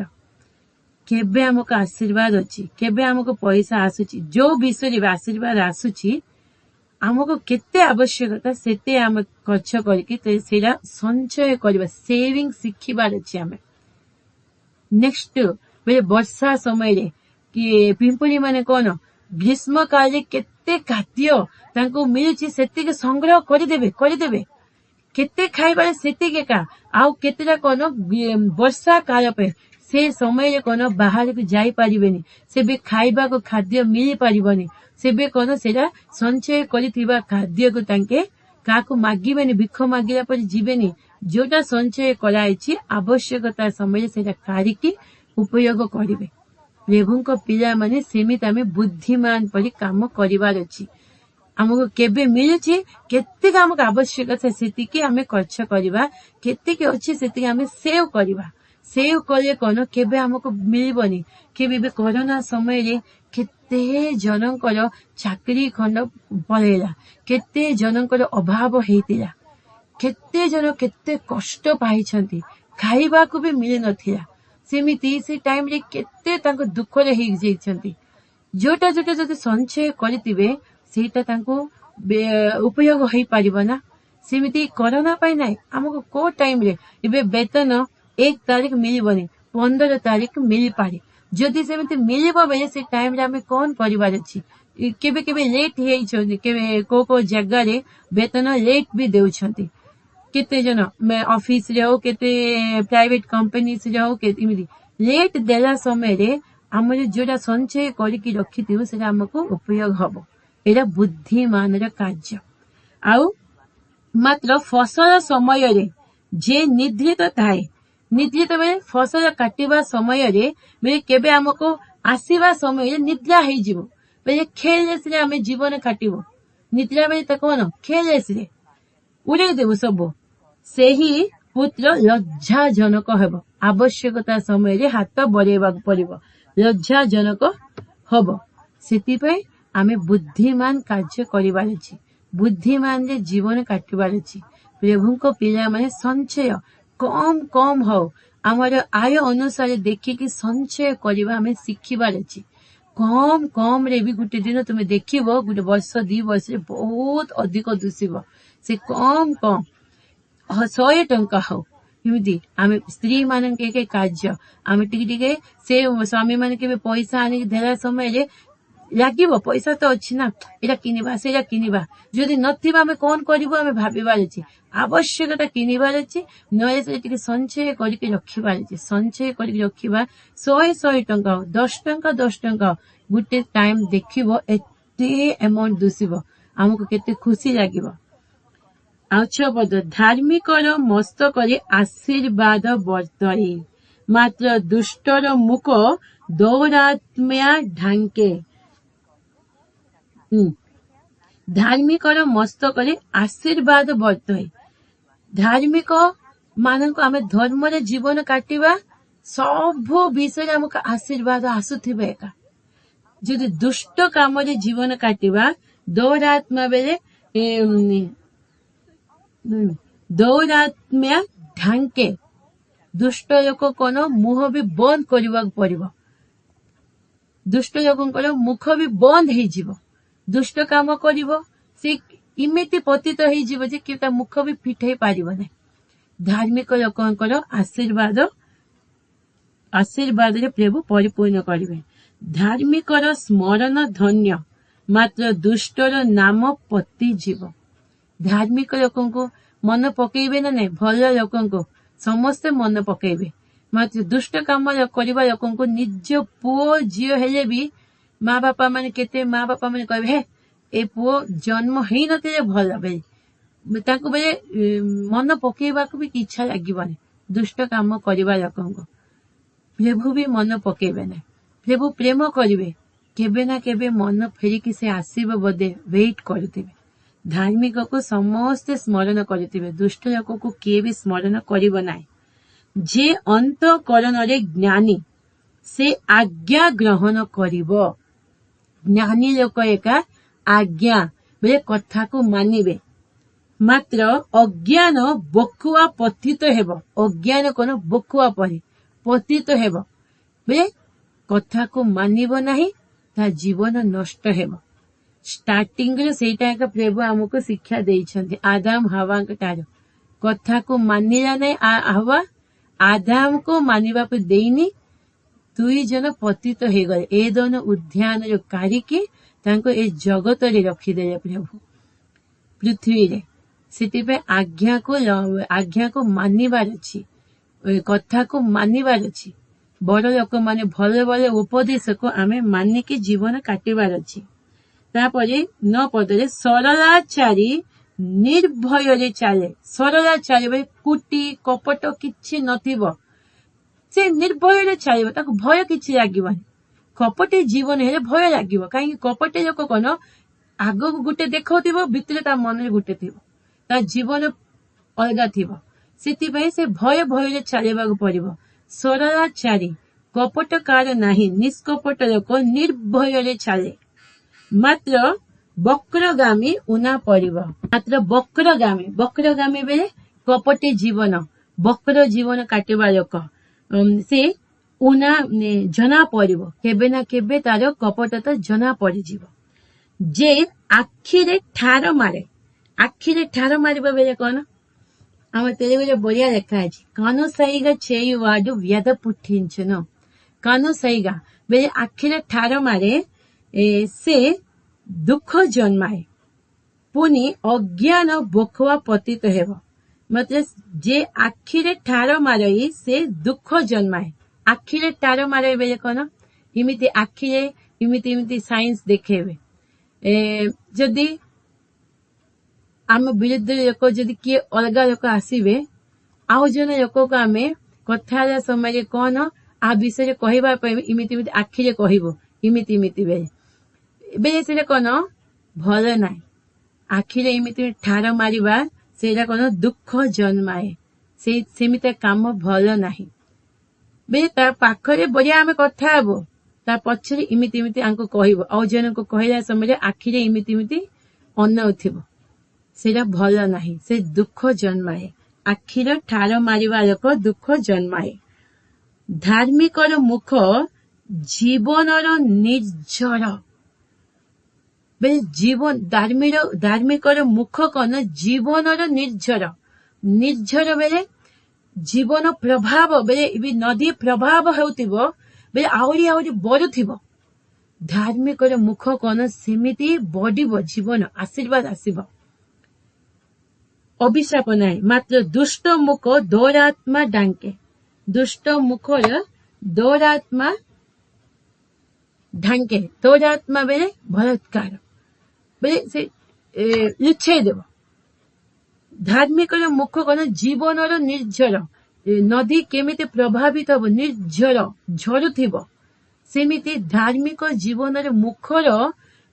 କେବେ ଆମକୁ ଆଶୀର୍ବାଦ ଅଛି, କେବେ ଆମକୁ ପଇସା ଆସୁଛି, ଯୋଉ ବିଷୟରେ ବି ଆଶୀର୍ବାଦ ଆସୁଛି, ଆମକୁ କେତେ ଆବଶ୍ୟକତା ସେତେ ଆମେ ଖର୍ଚ୍ଚ କରିକି ସେଇଟା ସଞ୍ଚୟ କରିବା, ସେଭିଂ ଶିଖିବାର ଅଛି ଆମେ। ନେକ୍ସଟ ବେଳେ ବର୍ଷା ସମୟରେ କି ପିମ୍ପୁଡି ମାନେ କଣ ଗ୍ରୀଷ୍ମ କାଳରେ କେତେ ଖାଦ୍ୟ ତାଙ୍କୁ ମିଳୁଛି ସେତିକି ସଂଗ୍ରହ କରିଦେବେ, କେତେ ଖାଇବାରେ ସେତିକି ଏକା। ଆଉ କେତେଟା କଣ ବର୍ଷା କାଳ ପାଇଁ ସେ ସମୟରେ କଣ ବାହାରକୁ ଯାଇପାରିବେନି, ସେବେ ଖାଇବାକୁ ଖାଦ୍ୟ ମିଳିପାରିବନି, ସେବେ କଣ ସେଇଟା ସଞ୍ଚୟ କରିଥିବା ଖାଦ୍ୟକୁ ତାଙ୍କେ କାହାକୁ ମାଗିବେନି, ଭିକ ମାଗିଲା ପରେ ଯିବେନି। ଯୋଉଟା ସଞ୍ଚୟ କରାଯାଇଛି ଆବଶ୍ୟକତା ସମୟରେ ସେଇଟା କାଢିକି ଉପଯୋଗ କରିବେ। ପ୍ରଭୁଙ୍କ ପିଲାମାନେ ସେମିତି ଆମେ ବୁଦ୍ଧିମାନ ପରି କାମ କରିବାର ଅଛି। ଆମକୁ କେବେ ମିଳୁଛି, କେତିକି ଆମକୁ ଆବଶ୍ୟକତା ସେତିକି ଆମେ ଖର୍ଚ୍ଚ କରିବା, କେତିକି ଅଛି ସେତିକି ଆମେ ସେଭ୍ କରିବା। ସେଭ୍ କଲେ କଣ କେବେ ଆମକୁ ମିଳିବନି। କେବେ ଏବେ କରୋନା ସମୟରେ କେତେ ଜଣଙ୍କର ଚାକିରି ଖଣ୍ଡ ପଳେଇଲା, କେତେ ଜଣଙ୍କର ଅଭାବ ହେଇଥିଲା, କେତେ ଜଣ କେତେ କଷ୍ଟ ପାଇଛନ୍ତି, ଖାଇବାକୁ ବି ମିଳିନଥିଲା। ସେମିତି ସେ ଟାଇମରେ କେତେ ତାଙ୍କ ଦୁଃଖରେ ହେଇଯାଇଛନ୍ତି। ଯୋଉଟା ଯୋଉଟା ଯଦି ସଞ୍ଚୟ କରିଥିବେ ସେଇଟା ତାଙ୍କୁ ଉପଯୋଗ ହେଇପାରିବ ନା। ସେମିତି କରୋନା ପାଇଁ ନାଇଁ, ଆମକୁ କୋଉ ଟାଇମରେ ଏବେ ବେତନ 1 ତାରିଖ ମିଳିବନି, 15 ତାରିଖ ମିଳିପାରେ। ଯଦି ସେମିତି ମିଳିବ ବେଳେ ସେ ଟାଇମରେ ଆମେ କଣ କରିବାର ଅଛି। କେବେ କେବେ ଲେଟ୍ ହେଇଛନ୍ତି, କେବେ କୋଉ କୋଉ ଜାଗାରେ ବେତନ ଲେଟ୍ ବି ଦେଉଛନ୍ତି। କେତେ ଜଣ ଅଫିସରେ ହଉ, କେତେ ପ୍ରାଇଭେଟ କମ୍ପାନୀରେ ହଉ, ଏମିତି ଲେଟ୍ ଦେଲା ସମୟରେ ଆମର ଯୋଉଟା ସଞ୍ଚୟ କରିକି ରଖିଥିବୁ ସେଟା ଆମକୁ ଉପଯୋଗ ହବ। ଏଇଟା ବୁଦ୍ଧିମାନର କାର୍ଯ୍ୟ। ଆଉ ମାତ୍ର ଫସଲ ସମୟରେ ଯେ ନିଦ୍ରିତ ଥାଏ, ନିଦ୍ରିତ ବେଳେ ଫସଲ କାଟିବା ସମୟରେ ବେଳେ କେବେ ଆମକୁ ଆସିବା ସମୟରେ ନିଦ୍ରା ହେଇଯିବ, ବେଳେ ଖେଳେସରେ ଆମେ ଜୀବନ କାଟିବୁ। ନିଦ୍ରା ବେଳେ ତ କଣ ଖେଳେସରେ ଉଡେଇ ଦେବୁ ସବୁ। ସେହି ପୁତ୍ର ଲଜ୍ଜାଜନକ ହେବ। ଆବଶ୍ୟକତା ସମୟରେ ହାତ ବଢେଇବାକୁ ପଡିବ। ଲଜ୍ଜାଜନକ ହବ। ସେଥିପାଇଁ ଆମେ ବୁଦ୍ଧିମାନ କାର୍ଯ୍ୟ କରିବାର ଅଛି, ବୁଦ୍ଧିମାନରେ ଜୀବନ କାଟିବାର ଅଛି। ପ୍ରଭୁଙ୍କ ପିଲାମାନେ ସଞ୍ଚୟ କମ କମ ହଉ, ଆମର ଆୟ ଅନୁସାରେ ଦେଖିକି ସଞ୍ଚୟ କରିବା ଆମେ ଶିଖିବାର ଅଛି। କମ କମରେ ବି ଗୋଟେ ଦିନ ତୁମେ ଦେଖିବ, ଗୋଟେ ବର୍ଷ 2 ବର୍ଷରେ ବହୁତ ଅଧିକ ଦୁଶିବ। ସେ କମ କମ 100 ଟଙ୍କା ହଉ, ଏମିତି ଆମେ ସ୍ତ୍ରୀ ମାନଙ୍କ ଏକ କାର୍ଯ୍ୟ ଆମେ ଟିକେ ଟିକେ ସେ ସ୍ୱାମୀ ମାନେ କେବେ ପଇସା ଆଣିକି ଦେଲା ସମୟରେ ଲାଗିବ, ପଇସା ତ ଅଛି ନା, ଏଇଟା କିଣିବା, ସେଇଟା କିଣିବା। ଯଦି ନଥିବ ଆମେ କଣ କରିବୁ, ଆମେ ଭାବିବାର ଅଛି। ଆବଶ୍ୟକତା କିଣିବାର ଅଛି, ନହେଲେ ସେ ଟିକେ ସଞ୍ଚୟ କରିକି ରଖିବାର ଅଛି। ସଞ୍ଚୟ କରିକି ରଖିବା, 100 100 ଟଙ୍କା ହଉ, 10 ଟଙ୍କା 10 ଟଙ୍କା ହଉ, ଗୋଟେ ଟାଇମ ଦେଖିବ ଏତେ ଆମାଉଣ୍ଟ ଦୁଶିବ, ଆମକୁ କେତେ ଖୁସି ଲାଗିବ। ଆଉ 6 ପଦ, ଧାର୍ମିକର ମସ୍ତକରେ ଆଶୀର୍ବାଦ ବର୍ତ୍ତଇ, ମାତ୍ର ଦୁଷ୍ଟର ମୁଖ ଦୌରାତ୍ମ୍ୟ ଢାଙ୍କେ। ଧାର୍ମିକର ମସ୍ତକରେ ଆଶୀର୍ବାଦ ବର୍ତ୍ତଇ। ଧାର୍ମିକ ମାନଙ୍କୁ ଆମେ ଧର୍ମରେ ଜୀବନ କାଟିବା, ସବୁ ବିଷୟରେ ଆମକୁ ଆଶୀର୍ବାଦ ଆସୁଥିବ ଏକା। ଯଦି ଦୁଷ୍ଟ କାମରେ ଜୀବନ କାଟିବା, ଦୌରାତ୍ମା ବେଳେ ଦୌରାତ୍ମ୍ୟ ଢାଙ୍କେ। ଦୁଷ୍ଟ ଲୋକ କଣ ମୁହଁ ବି ବନ୍ଦ କରିବାକୁ ପଡିବ, ଦୁଷ୍ଟ ଲୋକଙ୍କର ମୁଖ ବି ବନ୍ଦ ହେଇଯିବ। ଦୁଷ୍ଟ କାମ କରିବ, ସେ ଏମିତି ପତିତ ହେଇଯିବ ଯେ କି ତା ମୁଖ ବି ଫିଟେଇ ପାରିବ ନାହିଁ। ଧାର୍ମିକ ଲୋକଙ୍କର ଆଶୀର୍ବାଦରେ ପ୍ରଭୁ ପରିପୂର୍ଣ୍ଣ କରିବେ। ଧାର୍ମିକର ସ୍ମରଣ ଧନ୍ୟ, ମାତ୍ର ଦୁଷ୍ଟର ନାମ ପତିଯିବ। ଧାର୍ମିକ ଲୋକଙ୍କୁ ମନ ପକେଇବେ ନା ନାଇଁ? ଭଲ ଲୋକଙ୍କୁ ସମସ୍ତେ ମନେ ପକେଇବେ, ମାତ୍ର ଦୁଷ୍ଟ କାମ କରିବା ଲୋକଙ୍କୁ ନିଜ ପୁଅ ଝିଅ ହେଲେ ବି ମା ବାପା ମାନେ, କେତେ ମା ବାପା ମାନେ କହିବେ, ହେ ଏ ପୁଅ ଜନ୍ମ ହେଇନଥିଲେ ଭଲ ବେଳେ, ତାଙ୍କୁ ବେଳେ ମନ ପକେଇବାକୁ ବି ଇଚ୍ଛା ଲାଗିବନି। ଦୁଷ୍ଟ କାମ କରିବା ଲୋକଙ୍କୁ ପ୍ରଭୁ ବି ମନ ପକେଇବେ ନାହିଁ। ପ୍ରଭୁ ପ୍ରେମ କରିବେ, କେବେ ନା କେବେ ମନ ଫେରିକି ସେ ଆସିବ ବୋଧେ ୱେଟ୍ କରୁଥିବେ। ଧାର୍ମିକକୁ ସମସ୍ତେ ସ୍ମରଣ କରୁଥିବେ, ଦୁଷ୍ଟ ଲୋକକୁ କିଏ ବି ସ୍ମରଣ କରିବ ନାହିଁ। ଯେ ଅନ୍ତଃକରଣରେ ଜ୍ଞାନୀ, ସେ ଆଜ୍ଞା ଗ୍ରହଣ କରିବ। ଜ୍ଞାନୀ ଲୋକ ଏକା ଆଜ୍ଞା ବେଳେ କଥାକୁ ମାନିବେ, ମାତ୍ର ଅଜ୍ଞାନ ବକୁଆ ପତିତ ହେବ। ଅଜ୍ଞାନ କଣ ବକୁଆ ପରି ପତିତ ହେବ। ବେଳେ କଥାକୁ ମାନିବ ନାହିଁ, ତା ଜୀବନ ନଷ୍ଟ ହେବ। ଷ୍ଟାର୍ଟିଂରେ ସେଇଟା ଏକା ପ୍ରଭୁ ଆମକୁ ଶିକ୍ଷା ଦେଇଛନ୍ତି। ଆଦାମ ହାୱାଙ୍କ ଠାରୁ କଥାକୁ ମାନିଲା ନାହିଁ ହାୱା, ଆଦାମକୁ ମାନିବାକୁ ଦେଇନି, ଦୁଇ ଜଣ ପତିତ ହେଇଗଲେ। ଏଦନ ଉଦ୍ୟାନରୁ କାଢିକି ତାଙ୍କୁ ଏ ଜଗତରେ ରଖିଦେଲେ ପ୍ରଭୁ ପୃଥିବୀରେ। ସେଥିପାଇଁ ଆଜ୍ଞାକୁ ମାନିବାର ଅଛି, କଥାକୁ ମାନିବାର ଅଛି। ବଡ ଲୋକମାନେ ଭଲ ଭଲ ଉପଦେଶକୁ ଆମେ ମାନିକି ଜୀବନ କାଟିବାର ଅଛି। ତାପରେ 9 ପଦରେ, ସରଳାଚାରୀ ନିର୍ଭୟରେ ଚାଲେ। ସରଳାଚାରୀ ବେଳେ କୁଟି କପଟ କିଛି ନଥିବ, ସେ ନିର୍ଭୟରେ ଚାଲିବ, ତାକୁ ଭୟ କିଛି ଲାଗିବନି। କପଟି ଜୀବନ ହେଲେ ଭୟ ଲାଗିବ। କାହିଁକି? କପଟି ଲୋକ କଣ ଆଗକୁ ଗୋଟେ ଦେଖାଉଥିବ, ଭିତରେ ତା ମନରେ ଗୋଟେ ଥିବ, ତା ଜୀବନ ଅଲଗା ଥିବ। ସେଥିପାଇଁ ସେ ଭୟ ଭୟରେ ଚାଲିବାକୁ ପଡିବ। ସରଳାଚାରୀ, କପଟକାର ନାହିଁ, ନିଷ୍କପଟ ଲୋକ ନିର୍ଭୟରେ ଚାଲେ, ମାତ୍ର ବକ୍ରଗାମୀ ଉଣା ପଡିବ। ମାତ୍ର ବକ୍ରଗାମୀ, ବକ୍ରଗାମୀ ବେଳେ କପଟି ଜୀବନ, ବକ୍ର ଜୀବନ କାଟିବା ଲୋକ, ସେ ଉଣା ଜଣା ପଡିବ, କେବେ ନା କେବେ ତାର କପଟତା ଜଣା ପଡିଯିବ। ଯେ ଆଖିରେ ଠାର ମାରେ, ଆଖିରେ ଠାର ମାରିବା ବେଳେ କଣ, ଆମ తెలుగులో ବଢିଆ ଲେଖା ଅଛି, కనుసైగ చేయువాడు వ్యధ పుట్టించును। కనుసైగ ବେଳେ ଆଖିରେ ଠାର ମାରେ, ସେ ଦୁଃଖ ଜନ୍ମାଏ, ପୁଣି ଅଜ୍ଞାନ ବକୁଆ ପତିତ ହେବ। ମାତ୍ର ଯେ ଆଖିରେ ଠାର ମାରଇ ସେ ଦୁଃଖ ଜନ୍ମାଏ। ଆଖିରେ ଠାର ମାରେ ବେଳେ କଣ, ଏମିତି ଆଖିରେ ଏମିତି ଏମିତି ସାଇନ୍ସ ଦେଖେଇବେ। ଯଦି ଆମ ବିରୁଦ୍ଧରେ ଲୋକ, ଯଦି କିଏ ଅଲଗା ଲୋକ ଆସିବେ, ଆଉ ଜଣେ ଲୋକକୁ ଆମେ କଥା ହେଲା ସମୟରେ କଣ ଆ ବିଷୟରେ କହିବା ପାଇଁ ଏମିତି ଏମିତି ଆଖିରେ କହିବୁ, ଏମିତି ଏମିତି ବେଳେ ବେଳେ ସେଇଟା କଣ ଭଲ ନାହିଁ। ଆଖିରେ ଏମିତି ଠାର ମାରିବା, ସେଇଟା କଣ ଦୁଃଖ ଜନ୍ମାଏ। ସେଇ ସେମିତି କାମ ଭଲ ନାହିଁ। ବେ ତା ପାଖରେ ବଢିଆ ଆମେ କଥା ହବୁ, ତା ପଛରେ ଏମିତି ଏମିତି ଆଙ୍କୁ କହିବ, ଆଉ ଜଣଙ୍କୁ କହିଲା ସମୟରେ ଆଖିରେ ଏମିତି ଏମିତି ଅନଉଥିବ, ସେଇଟା ଭଲ ନାହିଁ, ସେ ଦୁଃଖ ଜନ୍ମାଏ। ଆଖିର ଠାର ମାରିବା ଲୋକ ଦୁଃଖ ଜନ୍ମାଏ। ଧାର୍ମିକର ମୁଖ ଜୀବନର ନିର୍ଝର। ଜୀବନ ଧାର୍ମିକର ମୁଖ କଣ? ଜୀବନର ନିର୍ଝର। ନିର୍ଝର ବେଳେ ଜୀବନ ପ୍ରଭାବ ବେଳେ ନଦୀ ପ୍ରଭାବ ହେଉଥିବ ବେଳେ ଆହୁରି ଆହୁରି ବଢୁଥିବ। ଧାର୍ମିକର ମୁଖ କଣ ସେମିତି ବଢିବ, ଜୀବନ ଆଶୀର୍ବାଦ ଆସିବ, ଅଭିଶାପ ନାହିଁ। ମାତ୍ର ଦୁଷ୍ଟ ମୁଖ ଦୌରାତ୍ମା ଢାଙ୍କେ। ଦୁଷ୍ଟ ମୁଖର ଦୌରାତ୍ମା ଢାଙ୍କେ। ଦୌରାତ୍ମା ବେଳେ ବଳାତ୍କାର ବେଳେ ସେ ଲୁଚେଇ ଦେବ। ଧାର୍ମିକର ମୁଖ କଣ? ଜୀବନର ନିର୍ଝର। ନଦୀ କେମିତି ପ୍ରଭାବିତ ହବ, ନିର୍ଝର ଝରୁଥିବ, ସେମିତି ଧାର୍ମିକ ଜୀବନରେ ମୁଖର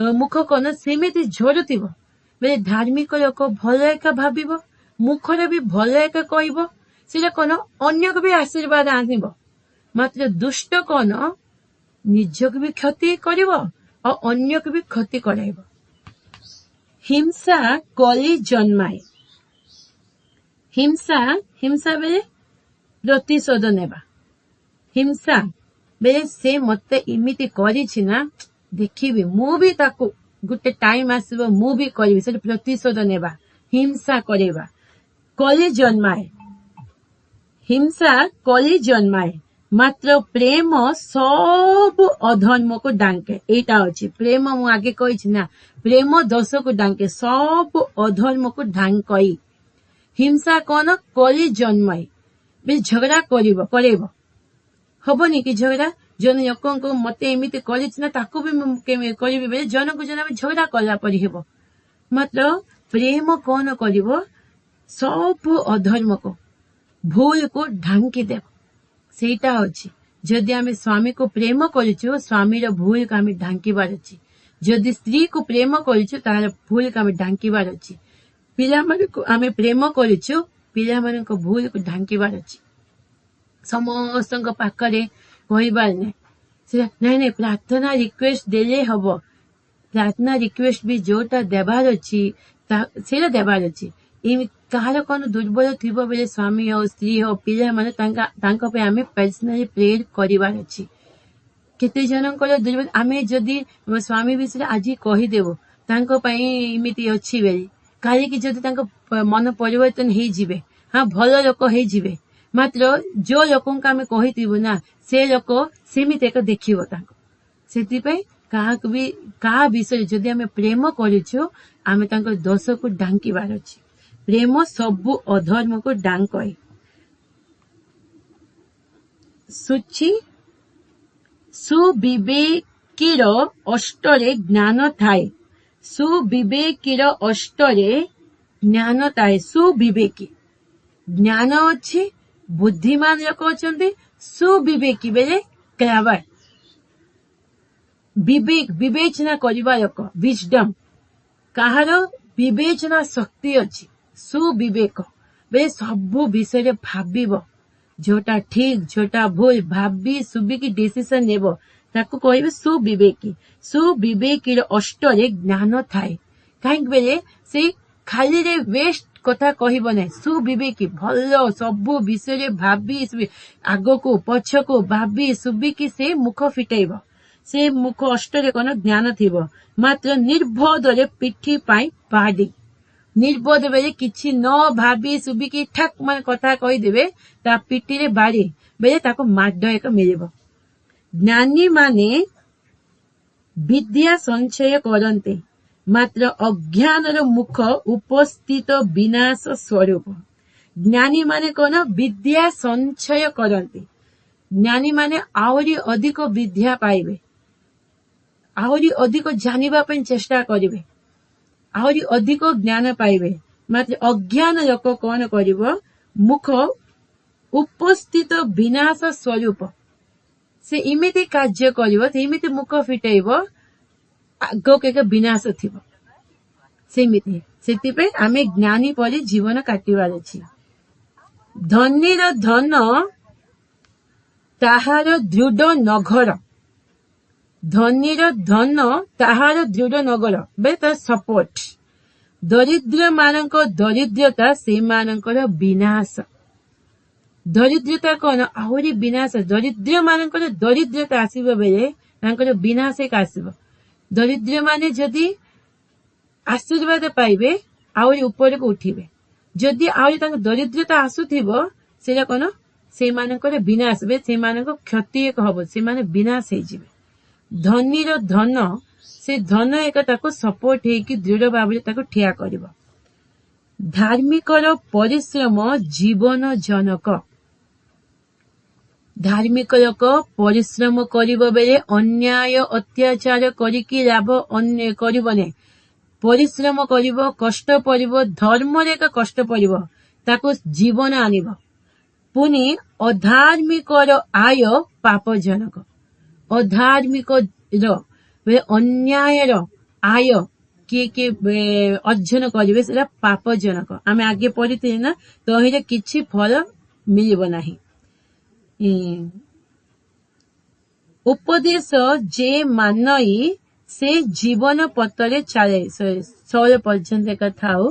ମୁଖ କଣ ସେମିତି ଝରୁଥିବ। ବେଳେ ଧାର୍ମିକ ଲୋକ ଭଲ ଏକା ଭାବିବ, ମୁଖରେ ବି ଭଲ ଏକା କହିବ, ସେଇଟା କଣ ଅନ୍ୟକୁ ବି ଆଶୀର୍ବାଦ ଆଣିବ। ମାତ୍ର ଦୁଷ୍ଟ କଣ ନିଜକୁ ବି କ୍ଷତି କରିବ ଆଉ ଅନ୍ୟକୁ ବି କ୍ଷତି କରାଇବ। ହିଂସା କଳି ଜନ୍ମାଏ। ହିଂସା, ହିଂସା ବେଳେ ପ୍ରତିଶୋଧ ନେବା। ହିଂସା ବେଳେ ସେ ମତେ ଏମିତି କରିଛି ନା, ଦେଖିବି ମୁଁ ବି ତାକୁ ଗୋଟେ ଟାଇମ ଆସିବ ମୁଁ ବି କରିବି, ସେଠି ପ୍ରତିଶୋଧ ନେବା, ହିଂସା କରିବା। କଳି ଜନ୍ମାଏ। ହିଂସା କଳି ଜନ୍ମାଏ, ମାତ୍ର ପ୍ରେମ ସବୁ ଅଧର୍ମକୁ ଢାଙ୍କେ। ଏଇଟା ଅଛି ପ୍ରେମ, ମୁଁ ଆଗେ କହିଛି ନା, ପ୍ରେମ ଦୋଷକୁ ଢାଙ୍କେ, ସବୁ ଅଧର୍ମକୁ ଢାଙ୍କଇ। ହିଂସା କଣ? କଳି ଜନ୍ମାଏ, ଝଗଡା କରିବ, କରେଇବ। ହବନି କି ଝଗଡା? ଜଣେ ଲୋକଙ୍କୁ ମତେ ଏମିତି କରିଛି ନା, ତାକୁ ବି ମୁଁ କେମିତି କରିବି ବୋଲି ଜଣକୁ ଜଣେ ଆମେ ଝଗଡା କଲା ପରି ହେବ। ମାତ୍ର ପ୍ରେମ କଣ କରିବ? ସବୁ ଅଧର୍ମକୁ, ଭୁଲକୁ ଢାଙ୍କି ଦେବ। ସେଇଟା ଅଛି। ଯଦି ଆମେ ସ୍ୱାମୀକୁ ପ୍ରେମ କରିଛୁ, ସ୍ୱାମୀର ଭୁଲକୁ ଆମେ ଢାଙ୍କିବାର ଅଛି। ଯଦି ସ୍ତ୍ରୀକୁ ପ୍ରେମ କରିଛୁ, ତାହାର ଭୁଲକୁ ଆମେ ଢାଙ୍କିବାର ଅଛି। ପିଲାମାନଙ୍କୁ ଆମେ ପ୍ରେମ କରିଛୁ, ପିଲାମାନଙ୍କ ଭୁଲକୁ ଢାଙ୍କିବାର ଅଛି। ସମସ୍ତଙ୍କ ପାଖରେ କହିବାର ନାହିଁ। ନାଇଁ ନାଇଁ, ପ୍ରାର୍ଥନା ରିକ୍ୱେଷ୍ଟ ଦେଲେ ହବ। ପ୍ରାର୍ଥନା ରିକ୍ୱେଷ୍ଟ ବି ଯୋଉଟା ଦେବାର ଅଛି ସେଇଟା ଦେବାର ଅଛି। ଏମିତି କାହାର କଣ ଦୁର୍ବଳ ଥିବ ବେଳେ ସ୍ୱାମୀ ହଉ, ସ୍ତ୍ରୀ ହଉ, ପିଲାମାନେ, ତାଙ୍କ ପାଇଁ ଆମେ ପର୍ସନାଲି ପ୍ରେୟର କରିବାର ଅଛି। କେତେ ଜଣଙ୍କର ଦୁର୍ବଳ, ଆମେ ଯଦି ସ୍ୱାମୀ ବିଷୟରେ ଆଜି କହିଦେବୁ ତାଙ୍କ ପାଇଁ ଏମିତି ଅଛି ବୋଲି, କାଲିକି ଯଦି ତାଙ୍କ ମନ ପରିବର୍ତ୍ତନ ହେଇଯିବେ, ହଁ ଭଲ ଲୋକ ହେଇଯିବେ। ମାତ୍ର ଯୋଉ ଲୋକଙ୍କୁ ଆମେ କହିଥିବୁ ନା, ସେ ଲୋକ ସେମିତି ଏକ ଦେଖିବ ତାଙ୍କୁ। ସେଥିପାଇଁ କାହାକୁ ବି କାହା ବିଷୟରେ ଯଦି ଆମେ ପ୍ରେମ କରୁଛୁ, ଆମେ ତାଙ୍କ ଦୋଷକୁ ଢାଙ୍କିବାର ଅଛି। ପ୍ରେମ ସବୁ ଅଧର୍ମକୁ ଢାଙ୍କଏ। ସୂଚି ସୁବିବେକୀର ଅଷ୍ଟରେ ଜ୍ଞାନ ଥାଏ। ସୁବିବେକୀର ଅଷ୍ଟରେ ଜ୍ଞାନ ଥାଏ। ସୁବିବେକୀ ଜ୍ଞାନ ଅଛି, ବୁଦ୍ଧିମାନ ଲୋକ ଅଛନ୍ତି। ସୁବିବେକୀ ବେଳେ କ୍ଲେଭର, ବିବେକ, ବିବେଚନା କରିବା ଲୋକ, ୱିଜଡମ, କାହାର ବିବେଚନା ଶକ୍ତି ଅଛି। ସୁବିବେକ ବେଳେ ସବୁ ବିଷୟରେ ଭାବିବ, ଯୋଉଟା ଠିକ ଯୋଉଟା ଭୁଲ ଭାବି ସୁବିକି ଡିସିସନ ନେବ, ତାକୁ କହିବେ ସୁବିବେକୀ। ସୁବିବେକୀର ଅଷ୍ଟରେ ଜ୍ଞାନ ଥାଏ। କାହିଁକି ବେଳେ ସେଇ ଖାଲିରେ ୱେଷ୍ଟ କଥା କହିବ ନାହିଁ। ସୁବିବେକୀ ଭଲ ସବୁ ବିଷୟରେ ଭାବି ଆଗକୁ ପଛକୁ ଭାବି ସୁବିକି ସେ ମୁଖ ଫିଟେଇବ। ସେ ମୁଖ ଅଷ୍ଟରେ କଣ ଜ୍ଞାନ ଥିବ। ମାତ୍ର ନିର୍ବୋଧରେ ପିଠି ପାଇଁ ବାଡି। ନିର୍ବୋଧ ବେଳେ କିଛି ନ ଭାବି ସୁବିକି ଠାକ୍ ମାନେ କଥା କହିଦେବେ, ତା ପିଠିରେ ବାଡି ବେଳେ ତାକୁ ମାଡ ଏକ ମିଳିବ। ଜ୍ଞାନୀ ମାନେ ବିଦ୍ୟା ସଞ୍ଚୟ କରନ୍ତି, ମାତ୍ର ଅଜ୍ଞାନର ମୁଖ ଉପସ୍ଥିତ ବିନାଶ ସ୍ୱରୂପ। ଜ୍ଞାନୀ ମାନେ କଣ? ବିଦ୍ୟା ସଞ୍ଚୟ କରନ୍ତି। ଜ୍ଞାନୀ ମାନେ ଆହୁରି ଅଧିକ ବିଦ୍ୟା ପାଇବେ, ଆହୁରି ଅଧିକ ଜାଣିବା ପାଇଁ ଚେଷ୍ଟା କରିବେ, ଆହୁରି ଅଧିକ ଜ୍ଞାନ ପାଇବେ। ମାତ୍ର ଅଜ୍ଞାନ ଲୋକ କଣ କରିବ? ମୁଖ ଉପସ୍ଥିତ ବିନାଶ ସ୍ୱରୂପ। ସେ ଏମିତି କାର୍ଯ୍ୟ କରିବ, ସେ ଏମିତି ମୁଖ ଫିଟେଇବ, ଆଗକୁ ଏକ ବିନାଶ ଥିବ ସେମିତି। ସେଥିପାଇଁ ଆମେ ଜ୍ଞାନୀ ପରି ଜୀବନ କାଟିବାର ଅଛି। ଧନୀର ଧନ ତାହାର ଦୃଢ ନଗର। ଧନୀର ଧନ ତାହାର ଦୃଢ ନଗର ବେ ତାର ସପୋର୍ଟ, ଦରିଦ୍ର ମାନଙ୍କ ଦରିଦ୍ରତା ସେମାନଙ୍କର ବିନାଶ। ଦରିଦ୍ରତା କଣ? ଆହୁରି ବିନାଶ। ଦରିଦ୍ର ମାନଙ୍କର ଦରିଦ୍ରତା ଆସିବ ବେଳେ ତାଙ୍କର ବିନାଶ ଏକ ଆସିବ। ଦରିଦ୍ର ମାନେ ଯଦି ଆଶୀର୍ବାଦ ପାଇବେ, ଆହୁରି ଉପରକୁ ଉଠିବେ। ଯଦି ଆହୁରି ତାଙ୍କ ଦରିଦ୍ରତା ଆସୁଥିବ, ସେଇଟା କଣ? ସେମାନଙ୍କର ବିନାଶ, ସେମାନଙ୍କ କ୍ଷତି ଏକ ହବ, ସେମାନେ ବିନାଶ ହେଇଯିବେ। ଧନୀର ଧନ, ସେ ଧନ ଏକ ତାକୁ ସପୋର୍ଟ ହେଇକି ଦୃଢ ଭାବରେ ତାକୁ ଠିଆ କରିବ। ଧାର୍ମିକର ପରିଶ୍ରମ ଜୀବନ ଜନକ। ଧାର୍ମିକ ଲୋକ ପରିଶ୍ରମ କରିବ ବେଳେ ଅନ୍ୟାୟ ଅତ୍ୟାଚାର କରିକି ଲାଭ କରିବ ନାହିଁ। ପରିଶ୍ରମ କରିବ, କଷ୍ଟ ପଡିବ, ଧର୍ମରେ ଏକ କଷ୍ଟ ପଡିବ, ତାକୁ ଜୀବନ ଆଣିବ। ପୁଣି ଅଧାର୍ମିକର ଆୟ ପାପଜନକ। ଅଧାର୍ମିକର, ଅନ୍ୟାୟର ଆୟ କିଏ କିଏ ଅର୍ଜନ କରିବେ, ସେଟା ପାପଜନକ। ଆମେ ଆଗେ ପଢିଥିଲେ ନା, ତହିଁରେ କିଛି ଫଳ ମିଳିବ ନାହିଁ। ଉପଦେଶ ଯେ ମାନଇ ସେ ଜୀବନ ପଥରେ ଚାଲେ। 16 ପର୍ଯ୍ୟନ୍ତ ଏକା ଥାଉ।